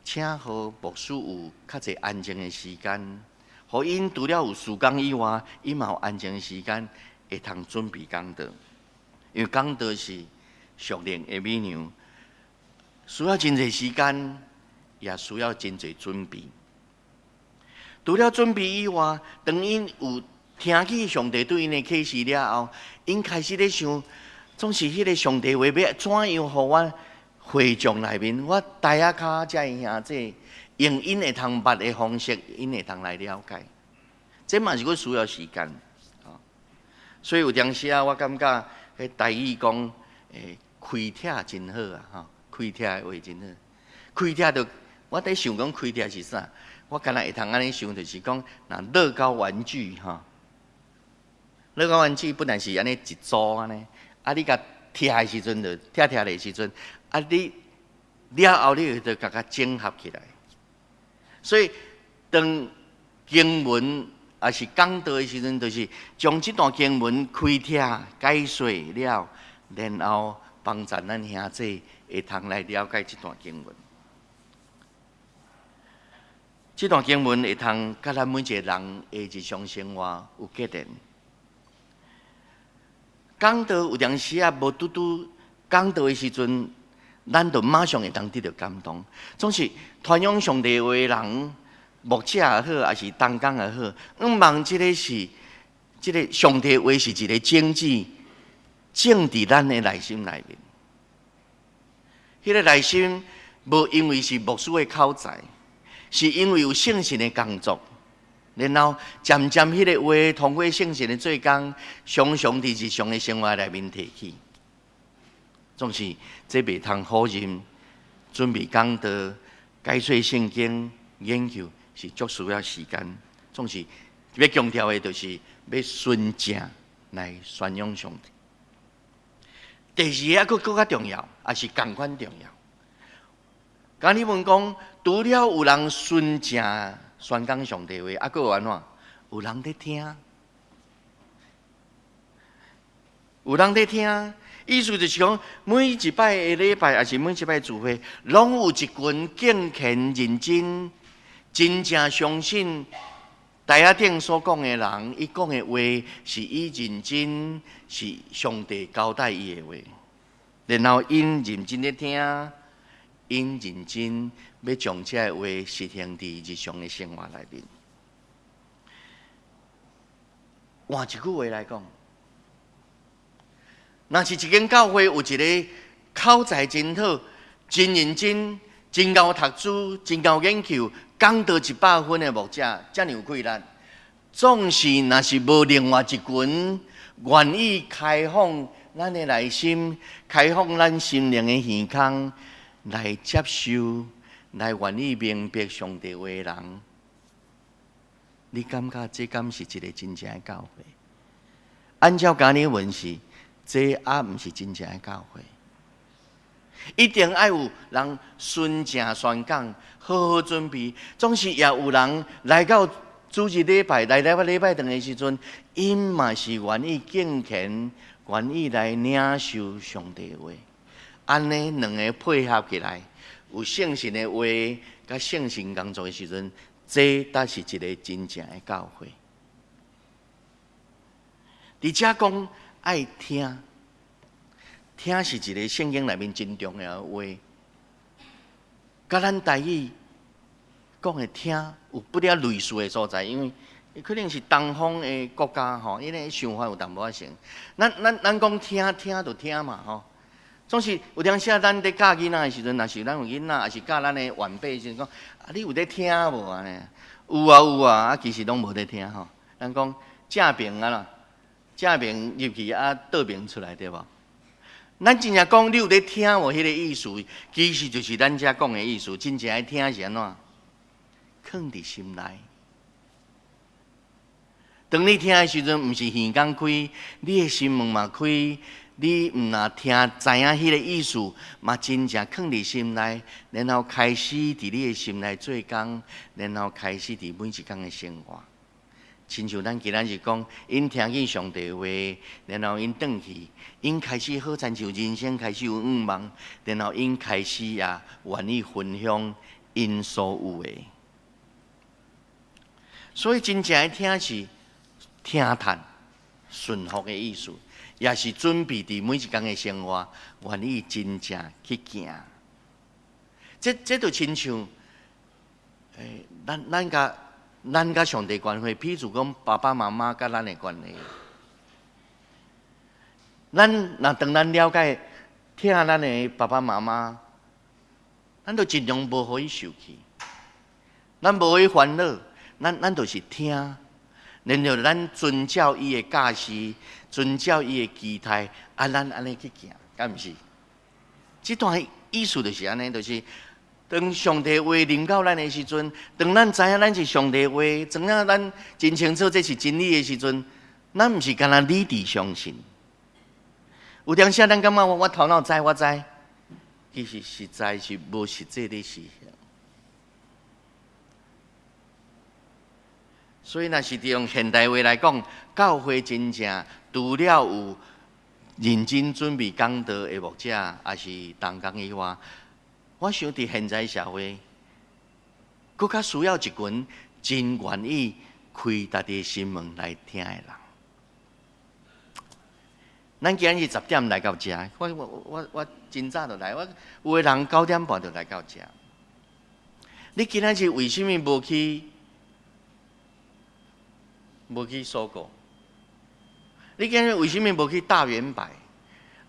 請予牧師有較濟安靜的時間，予𪜶除了有事工以外，𪜶嘛有安靜的時間，會通準備講道，因為講道是屬靈的美娘，需要真濟時間，也需要真濟準備。除了準備以外，當𪜶有聽見上帝對𪜶的啟示了後，𪜶開始咧想，總是彼个上帝話欲怎樣予阮會眾內面，我台仔跤遮的兄弟，用𪜶會通捌的方式，𪜶會通來了解。這嘛是閣需要時間。所以有當時啊，我感覺彼台語講，開拆真好啊！吼，開拆的話真好。開拆就，我佇想講開拆是啥？我敢若會通按呢想，就是講，若樂高玩具吼，樂高玩具本來是按呢一組按呢，啊你共拆的時陣就拆拆的時陣，啊你了後你就共佮整合起來。所以當經文抑是講道的時陣，就是將這段經文開拆解說了，然後幫助咱兄弟會通來了解這段經文。這段經文會通佮咱每一個人的日常生活有結連。講道有當時啊，無拄拄講道的時陣，咱就馬上會當得著感動。總是傳揚上帝話的人，牧者也好，抑是同工也好，向望這個是這個上帝話是一個種子，種佇咱的內心內面。彼個內心無因為是牧師的口才，是因為有聖神的工作，然後漸漸彼個話通過聖神的做工，常常佇日常的生活內面提起。總是這袂通否認，準備講道、解說聖經、研究是足需要時間。總是欲強調的，就是欲純正來宣揚上帝。第二個閣閣較重要，也是仝款重要。加爾文講，除了有人純正宣講上帝話，猶閣有按怎？有人佇聽，有人佇聽。意思就是講，每一擺的禮拜，抑是每一擺聚會，攏有一群敬虔認真、真正相信台仔頂所講的人，伊講的話是伊認真，是上帝交代伊的話，然後𪜶認真咧聽，𪜶認真欲將這个話實行佇日常的生活內面。換一句話來講，若是一間教會有一個口才真好、真認真、真𠢕讀書、真𠢕研究、講道100分的牧者，遮爾有氣力，總是若是無另外一群願意開放咱的內心、開放咱心靈的耳孔來接受、來願意明白上帝話的人，你感覺這敢是一個真正的教會？按照加爾文是，這也毋是真正的教會。一定愛有人純正宣講，好好準備。總是也有人來到主日禮拜，來禮拜禮拜堂的時陣，𪜶嘛是願意敬虔，願意來領受上帝話。按呢兩个配合起來，有聖神的話，佮聖神工作的時陣，這才是一个真正的教會。佇遮講愛聽，聽是一个聖經內面真重要的話。佮咱台語講的聽有不了類似的所在，因為可能是東方的國家吼，𪜶的想法有淡薄仔像。咱咱咱講聽聽就聽嘛吼。總是有當時啊，咱佇教囡仔的時陣，若是咱有囡仔，抑是教咱的晚輩時陣講，啊，你有佇聽無按呢？有啊有啊，啊其實攏無佇聽吼。咱講正爿啊啦，正爿入去啊，倒爿出來對無？咱真正講你有佇聽無？彼个意思，其實就是咱遮講的意思。真正的聽是按怎？囥佇心內。當你聽的時陣，毋是耳孔開，你的心門嘛開。你毋若聽知影彼个意思，嘛真正囥佇心內，然後開始佇你的心內做工，然後開始佇每一工的生活。親像咱今仔日講，𪜶聽見上帝話，然後𪜶轉去，𪜶開始好親像人生開始有向望，然後𪜶開始也願意分享𪜶所有的。所以真正的聽是聽趁順服的意思。也是準備佇每一工的生活，願意真正去行。這這就親像，欸，咱咱佮咱佮上帝關係，譬如講爸爸媽媽佮咱的關係。咱若當咱了解疼咱的爸爸媽媽，咱就盡量無予伊受氣，咱無予伊煩惱，咱咱就是疼。然後咱遵照伊的教示，遵照伊的期待，啊，咱按呢去行，敢毋是？這段意思就是按呢，就是當上帝話臨到咱的時陣，當咱知影咱是上帝話，知影咱真清楚這是真理的時陣，咱毋是干焦理智相信。有當時咱感覺我我頭腦知我知，其實實在是無實際咧實行。所以，若是用現代話來講，教會真正除了有認真準備講道的牧者，抑是同工以外，我想佇現在社會，閣較需要一群真願意開家己心門來聽的人。咱今日10點來到遮，我真早就來，我有的人9點半就來到遮。你今仔日為啥物無去 SOGO？你今日為啥物無去大遠百？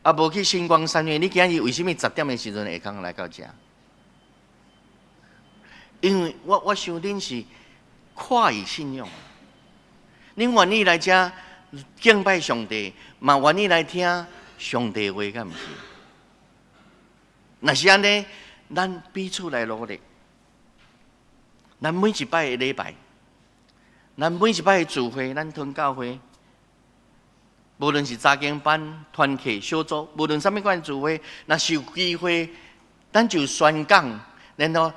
啊，無去新光三越？你今日為啥物10點的時陣會通來到遮？因為我想恁是跨越信仰，恁願意來遮敬拜上帝，嘛願意來聽上帝話，敢毋是？若是按呢，咱彼此來努力。咱每一擺的禮拜，咱每一擺的聚會，咱堂教會，無論是查經班、團契、小組，無論啥物款聚會，若是有機會，咱就宣講，然後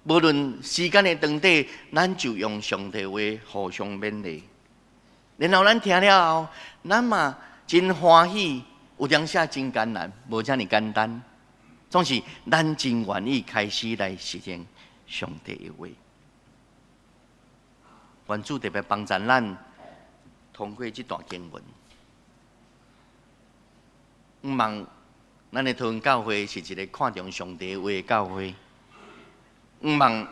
無論時間的長短，咱就用上帝話互相勉勵。然後咱聽了後，咱嘛真歡喜，有當時真艱難，無遮爾簡單。總是咱真願意開始來實踐上帝的話。願主特別幫助咱通過這段經文，向望咱的桃園教會是一個看重上帝話的教會。向望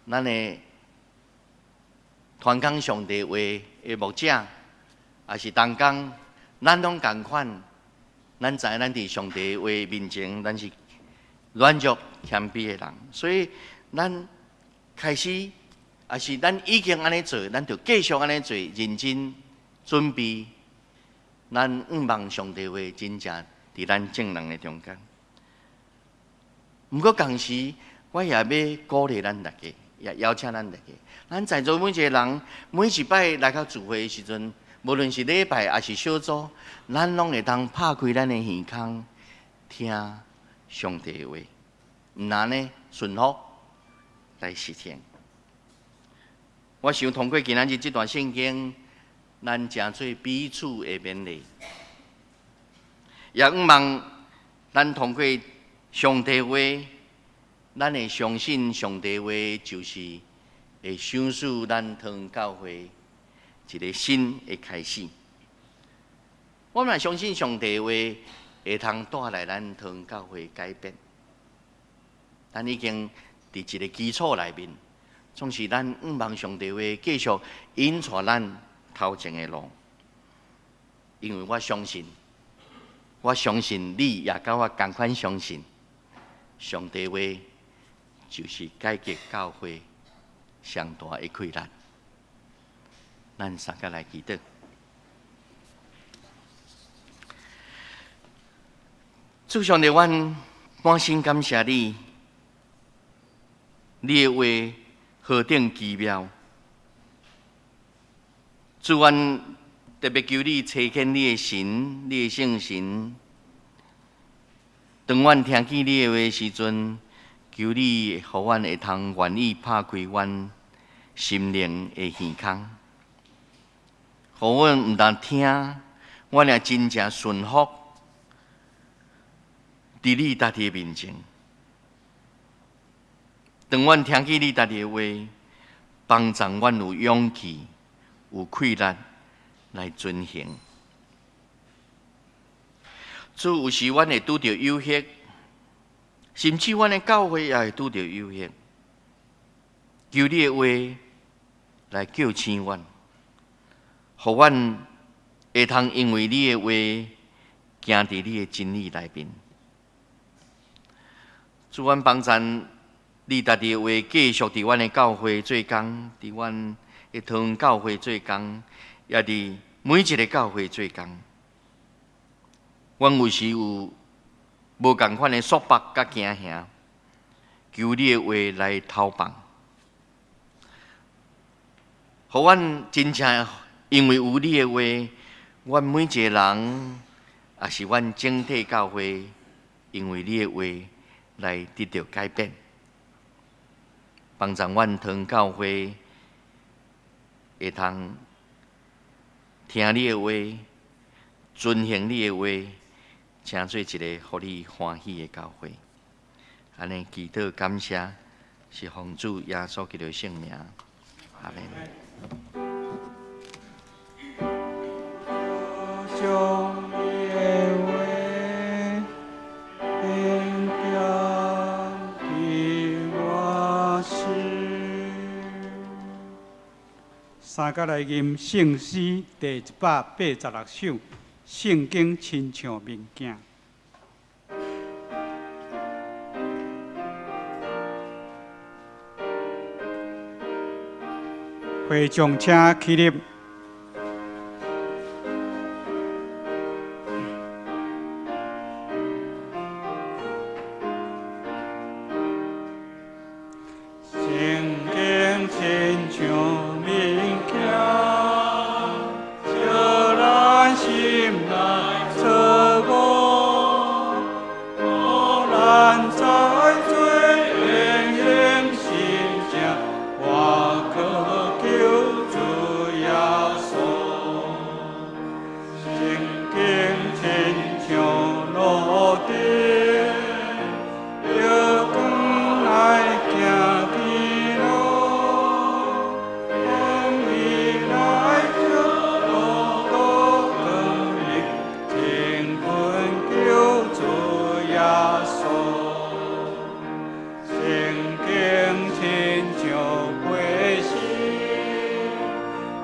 咱的傳講上帝話的牧者，抑是同工，咱攏仝款，咱知咱佇上帝話面前，咱是軟弱謙卑的人，所以咱開始。抑是咱已經按呢做，咱就繼續按呢做，認真準備。咱向望上帝話真正佇咱眾人的中間。毋過同時，我也欲鼓勵咱大家，也邀請咱大家。咱在座每一個人，每一擺來到聚會的時陣，無論是禮拜抑是小組，咱攏會當拍開咱的耳孔，聽上帝的話，毋但呢順服來實踐。我想通過今仔日這段聖經，咱誠做彼此的勉勵，也向望咱通過上帝話，咱會相信上帝話就是會賞賜咱堂教會一個新的開始。我嘛相信上帝話會通帶來咱堂教會改變。咱已經佇一個基礎內面。總是咱向望上帝話繼續引帶咱頭前的路，因為我相信，我相信你也佮我仝款相信，上帝話就是改革教會上大的氣力。咱三個來祈禱。主上帝，阮滿心感謝你，你的話何等奇妙！主，阮特別求你差遣你的神，你的聖神。當阮聽見你的話時陣，求你予阮會通願意拍開阮心靈的耳孔，予阮毋但聽，阮也真正順服佇你家己的面前。當阮聽見你家己的話，幫助阮有勇氣、有氣力來遵行。主，有時阮會拄著誘惑，甚至阮的教會也會拄著誘惑。求你的話來叫醒阮，予阮會通因為你的話，行佇你的真理內面。主，阮幫贊你家己的話，繼續佇阮的教會做工，佇阮的堂教會做工，也佇每一个教會做工。阮有時有無仝款的束縛佮驚嚇，求你的話來投放，予阮真正因為有你的話，阮每一个人，抑是阮整體教會，因為你的話來得著改變，幫助阮堂教會會通聽你的話，遵行你的話，成做一个予你歡喜的教會。按呢祈禱感謝，是奉主耶穌基督的聖名，阿們。將你的話點點佇我心。三角來吟聖詩第186首，聖經親像明鏡。會眾請起立。聖經親像明鏡，照咱心內錯誤，予咱知罪的行是正，倚靠救主耶穌。聖經親像路燈，著光來行佇路，風雨來照路途光明，親近救主耶穌。聖經親像火星，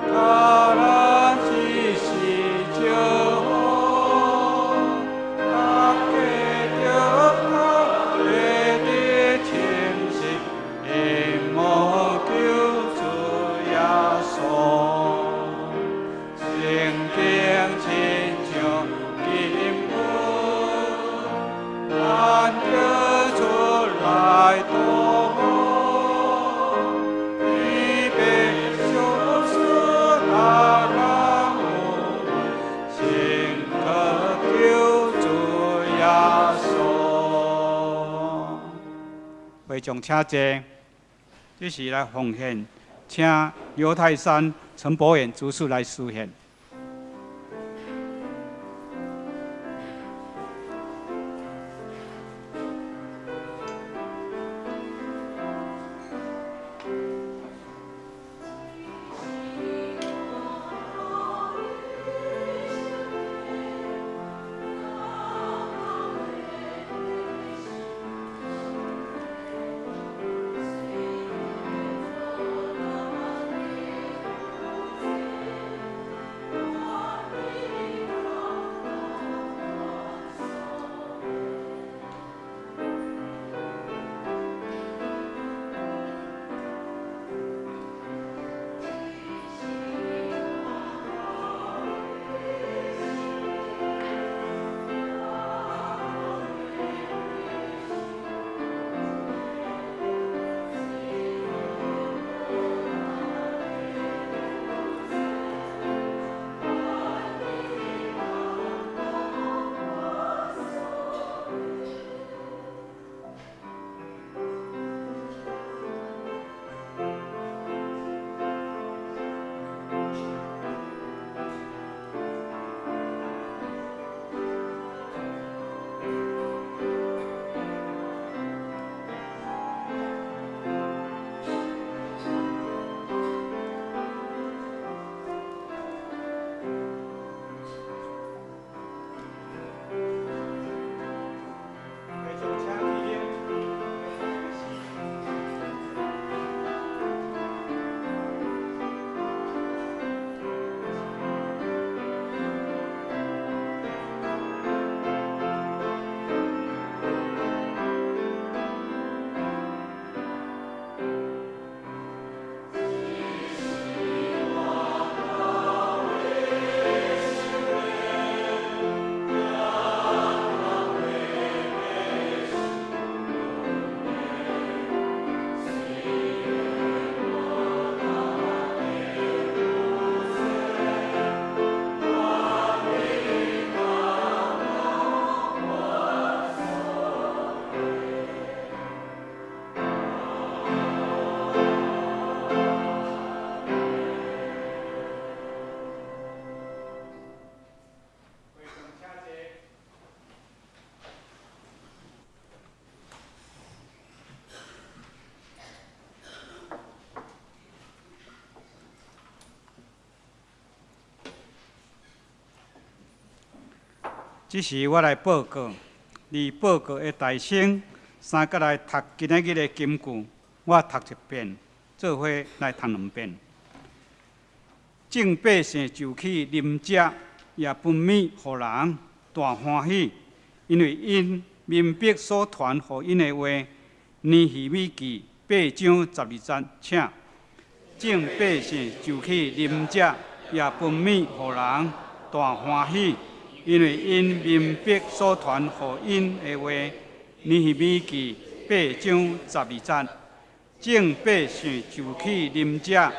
教咱一時照好，大家著靠會得清晰，仰慕救主耶穌。聖經親像金箔，咱著出來渡河，預備相思大人有親靠救主耶穌。會眾請坐，這時來奉獻，請劉泰山、陳博遠執事來司獻。這時我來報告，離報告的大聲，三角來讀今仔日的金句，我讀一遍，做伙來讀兩遍。眾百姓就去啉食，也分物予人，大歡喜，因為𪜶明白所傳予𪜶的話。尼希米記八章十二節，請。眾百姓就去啉食，也分物予人，大歡喜，因為𪜶明白所傳予𪜶的話。尼希米記八章十二節，眾百姓就去啉食，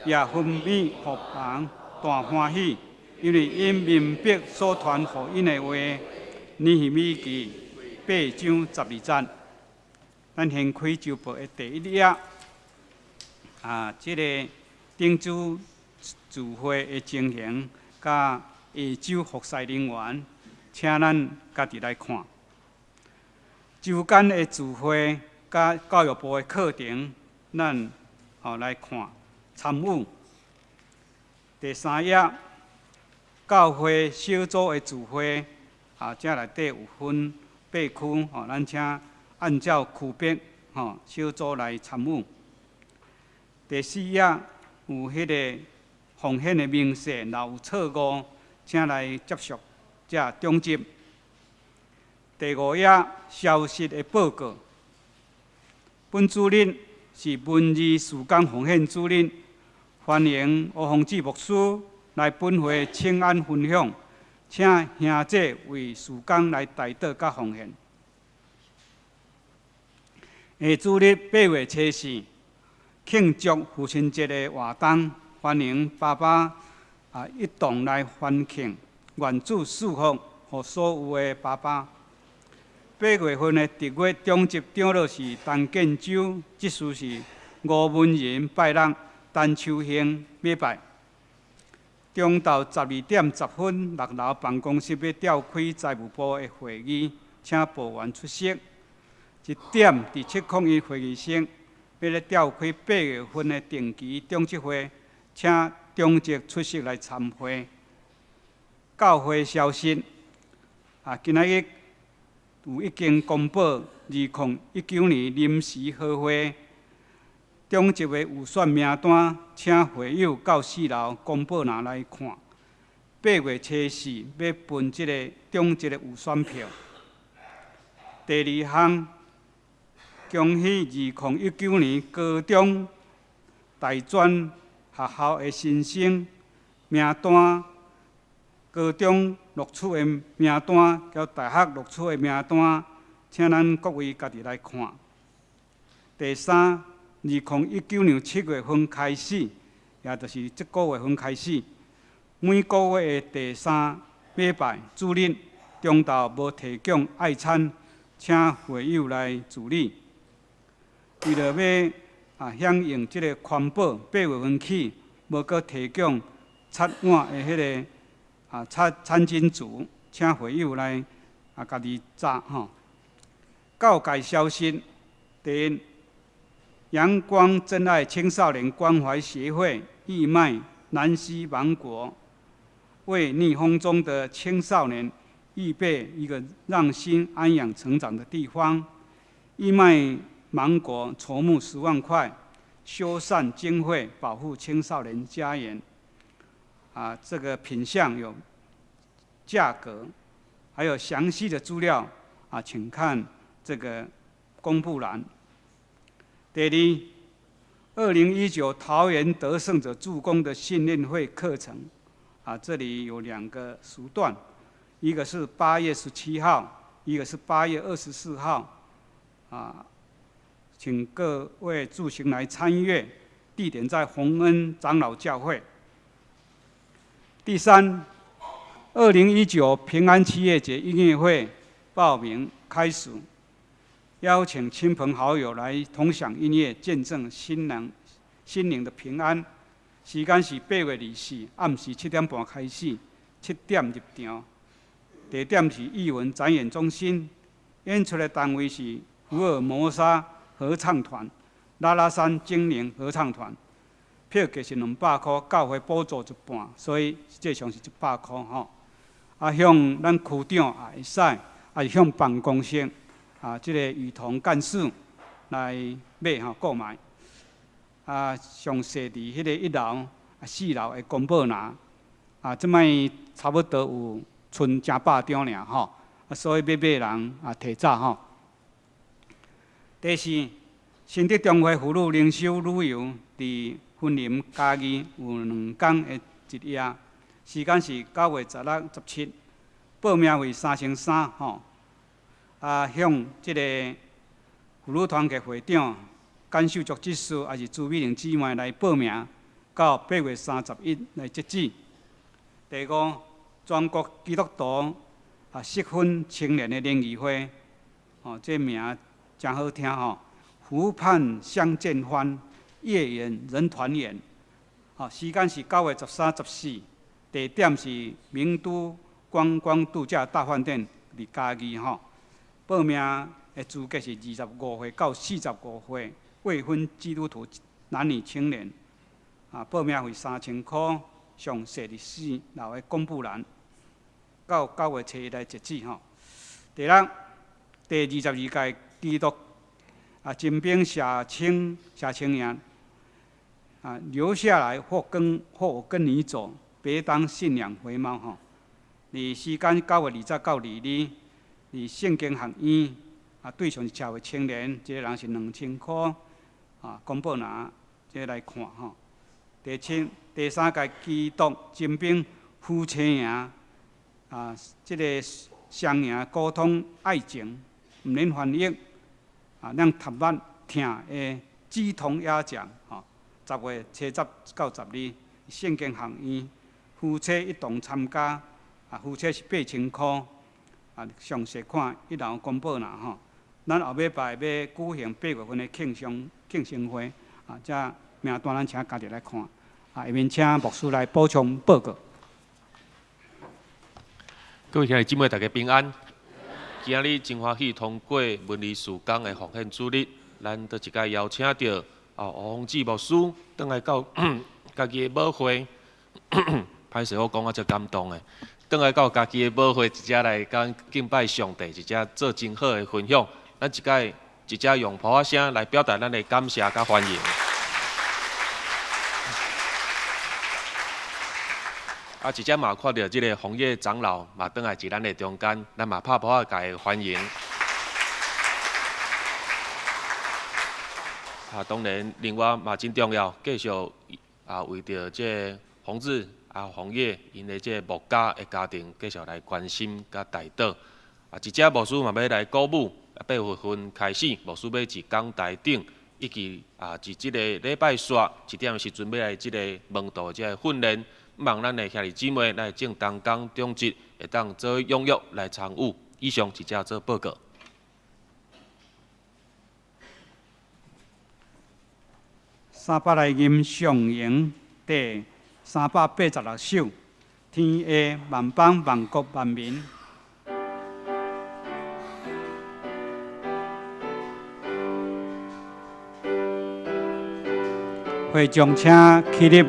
也分物予人，大歡喜，因為𪜶明白所傳予𪜶的話。尼希米記八章十二節，咱先開週報的第一頁。啊，這個頂週聚會的情形，佮下週服侍人員，請咱家己來看。週間的聚會佮教育部的課程，咱吼來看參與。第三頁，教會小組的聚會，啊，這內底有分八區，吼，咱請按照區別，吼，小組來參與。第四頁有彼個奉獻的明細，若有錯誤，請來接觸這長執。第五頁消息的報告。本主日是文字事工奉獻主日，歡迎吳宏志牧師來本會請安分享，請兄姐為事工來代禱佮奉獻。下主日八月初四，慶祝父親節的活動，歡迎爸爸啊一同來歡慶，願主賜福予所有的爸爸。八月份的特約長執長老是陳建州，執事是吳文仁拜六，陳秋興禮拜。中晝12點10分，六樓辦公室欲召開財務部的會議，請部員出席。1點佇701會議室，欲咧召開八月份的定期長執會，請長執出席來參會。教會消息，啊，今仔日有已經公布2019年臨時合會長執的預選名單，請會友到四樓公布欄來看。八月初四欲分這个長執的預選票。第二項，恭喜2019年高中大專學校的新生名單，高中錄取的名單，佮大學錄取的名單，請咱各位家己來看。第三，2019年7月份開始，也就是這個月份開始，每個月的第三禮拜主日中晝無提供愛餐，請會友來處理。為著欲啊響應這个環保，八月份起無閣提供擦碗的彼个啊擦餐巾紙，請會友來啊家己紮吼。教界消息，第一，陽光真愛青少年關懷協會義賣南希芒果，為逆風中的青少年預備一個讓心安養成長的地方。義賣芒果籌募10萬塊，修繕經費保護青少年家園。啊，這個品項有價格，還有詳細的資料啊，請看這個公布欄。第二，2019桃園得勝者助攻的訓練會課程，啊，這裡有兩個時段，一個是8月17號，一個是8月24號，啊，請各位自行來參閱，地點在洪恩長老教會。第三，2019平安七月節音樂會報名開始，邀請親朋好友來同享音樂，見證心靈的平安。時間是8月24暗時7點半開始，7點入場。地點是藝文展演中心，演出的單位是福爾摩沙合唱團、拉拉山精靈合唱團。票價是200箍，教會補助一半，所以實際上是100箍吼。啊，向咱區長也會使，抑是向辦公室啊，這個雨桐幹事來買吼購買。啊，詳細佇彼个一樓、啊四樓的公布欄，啊，這擺差不多有賰成百張爾吼，啊，所以欲買人啊提早吼。第四，新德中會婦女靈修旅遊，佇雲林嘉義有兩工的一夜，時間是9月16、17，報名費3300吼。啊，向這个婦女團契會長簡秀竹執事，抑是朱美玲姊妹來報名，到8月31來截止。第五，全國基督徒啊適婚青年的聯誼會，哦，這名誠好聽吼。湖畔相見歡，月圓人團圓。吼，時間是9月13、14，地點是名都觀光度假大飯店，佇嘉義吼。報名的資格是25歲到45歲未婚基督徒男女青年。啊，報名費3000箍，詳細佇四樓的公布欄，到9月7日來截止吼。第六，第22屆基督啊，精兵社青營啊，留下來或我跟你走，別當信仰肥貓吼。佇時間9月20到22，佇聖經學院啊，對象是社會青年，一個人是2000箍啊，公布欄這來看吼。第七，第三屆基督精兵夫妻營啊，這個雙營溝通愛情，毋免翻譯。啊，咱讀捌聽的雞同鴨講，吼，10月7到12，聖經學院夫妻一同參加，啊，夫妻是8000箍，啊，詳細看一樓公布啦，吼。咱後禮拜欲舉行八月份的慶生會，啊，這名單咱請家己來看，啊，下面請牧師來補充報告。各位兄弟姊妹，大家平安。今仔日真歡喜通過文理事工的奉獻主日，咱閣一擺邀請著啊吳宏志牧師轉來到家己的母會，歹勢我講啊足感動的，轉來到家己的母會，一齊來講敬拜上帝，一齊做真好的分享。咱一擺一齊用噗仔聲來表達咱的感謝佮歡迎。啊，一隻嘛看著這个紅葉長老嘛轉來佇咱的中間，咱嘛拍噗仔共伊歡迎。啊，當然，另外嘛真重要，繼續啊為著這个宏志啊紅葉𪜶的這个牧家的家庭，繼續來關心佮代禱。啊，一隻牧師嘛欲來鼓舞，8月份開始，牧師欲佇講台頂，以及啊佇這个禮拜四一點的時陣欲來這个門徒這个訓練。望咱的兄弟姊妹，咱的正同工長執會當做踴躍來參與。以上一隻做報告。三百來吟上詠第386首，天下萬邦萬國萬民。會眾請起立。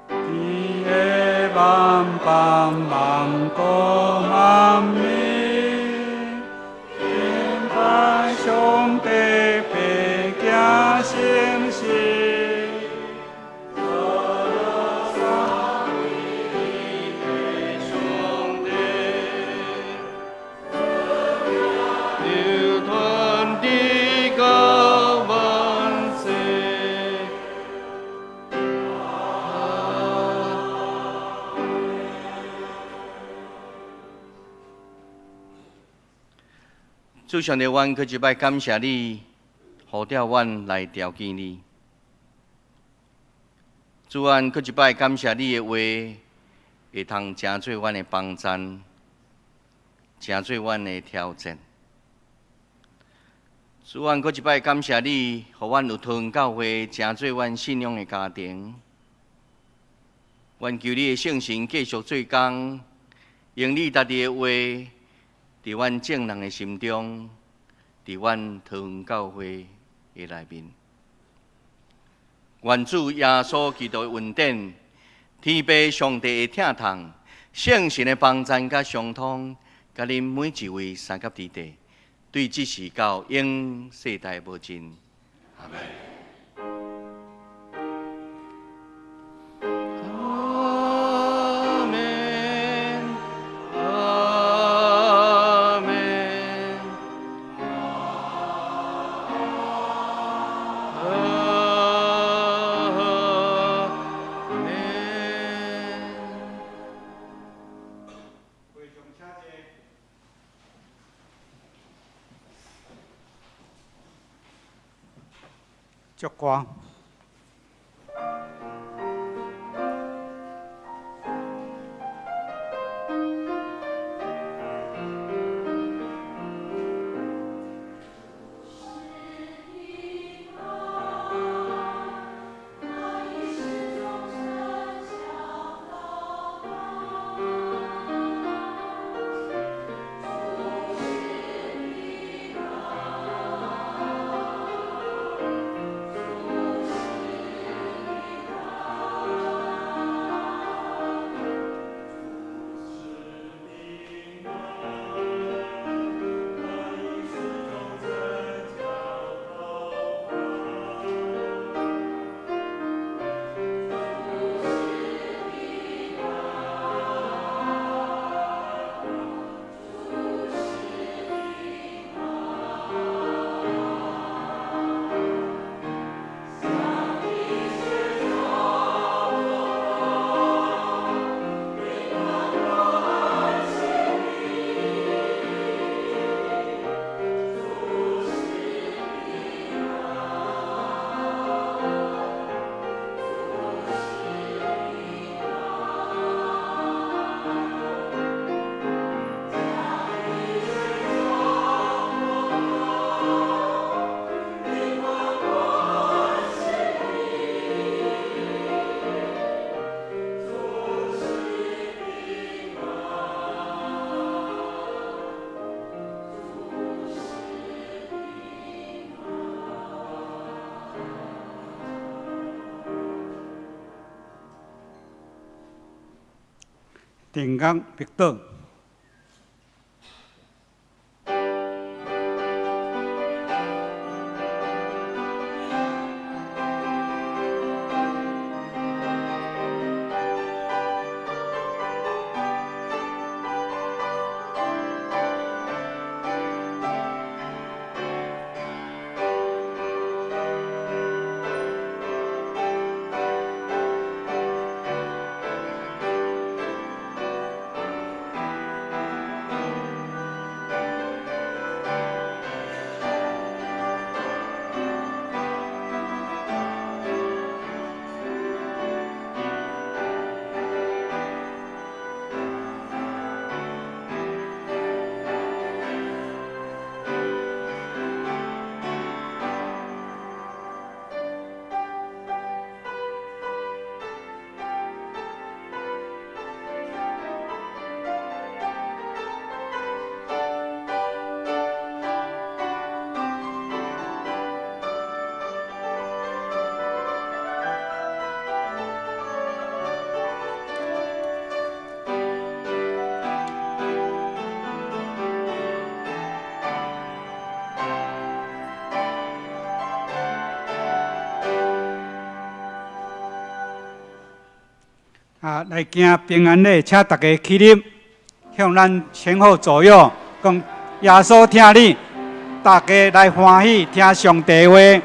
天下萬邦萬國萬民，敬拜上帝，別驚誠實。流傳地高萬世。主上帝，阮閣一擺感謝你，呼召阮來朝見你。主，阮閣一擺感謝你的話，會通成做阮的幫贊，成做阮的挑戰。主，阮閣一擺感謝你，予阮有桃園教會，成做阮信仰的家庭。願求你的聖神繼續做工，用你家己的話佇阮眾人的心中，佇阮桃園教會的內面。願主耶穌基督的恩典、天父上帝的疼痛、聖神的幫贊佮相通，佮恁每一位三甲弟弟，對這時到永世代無盡。阿們。阿們，阿們。阿們。會眾請坐。祝歌。定眼默禱。啊，來行平安禮，請大家起立，向咱前後左右講耶穌疼你，大家來歡喜聽上帝話。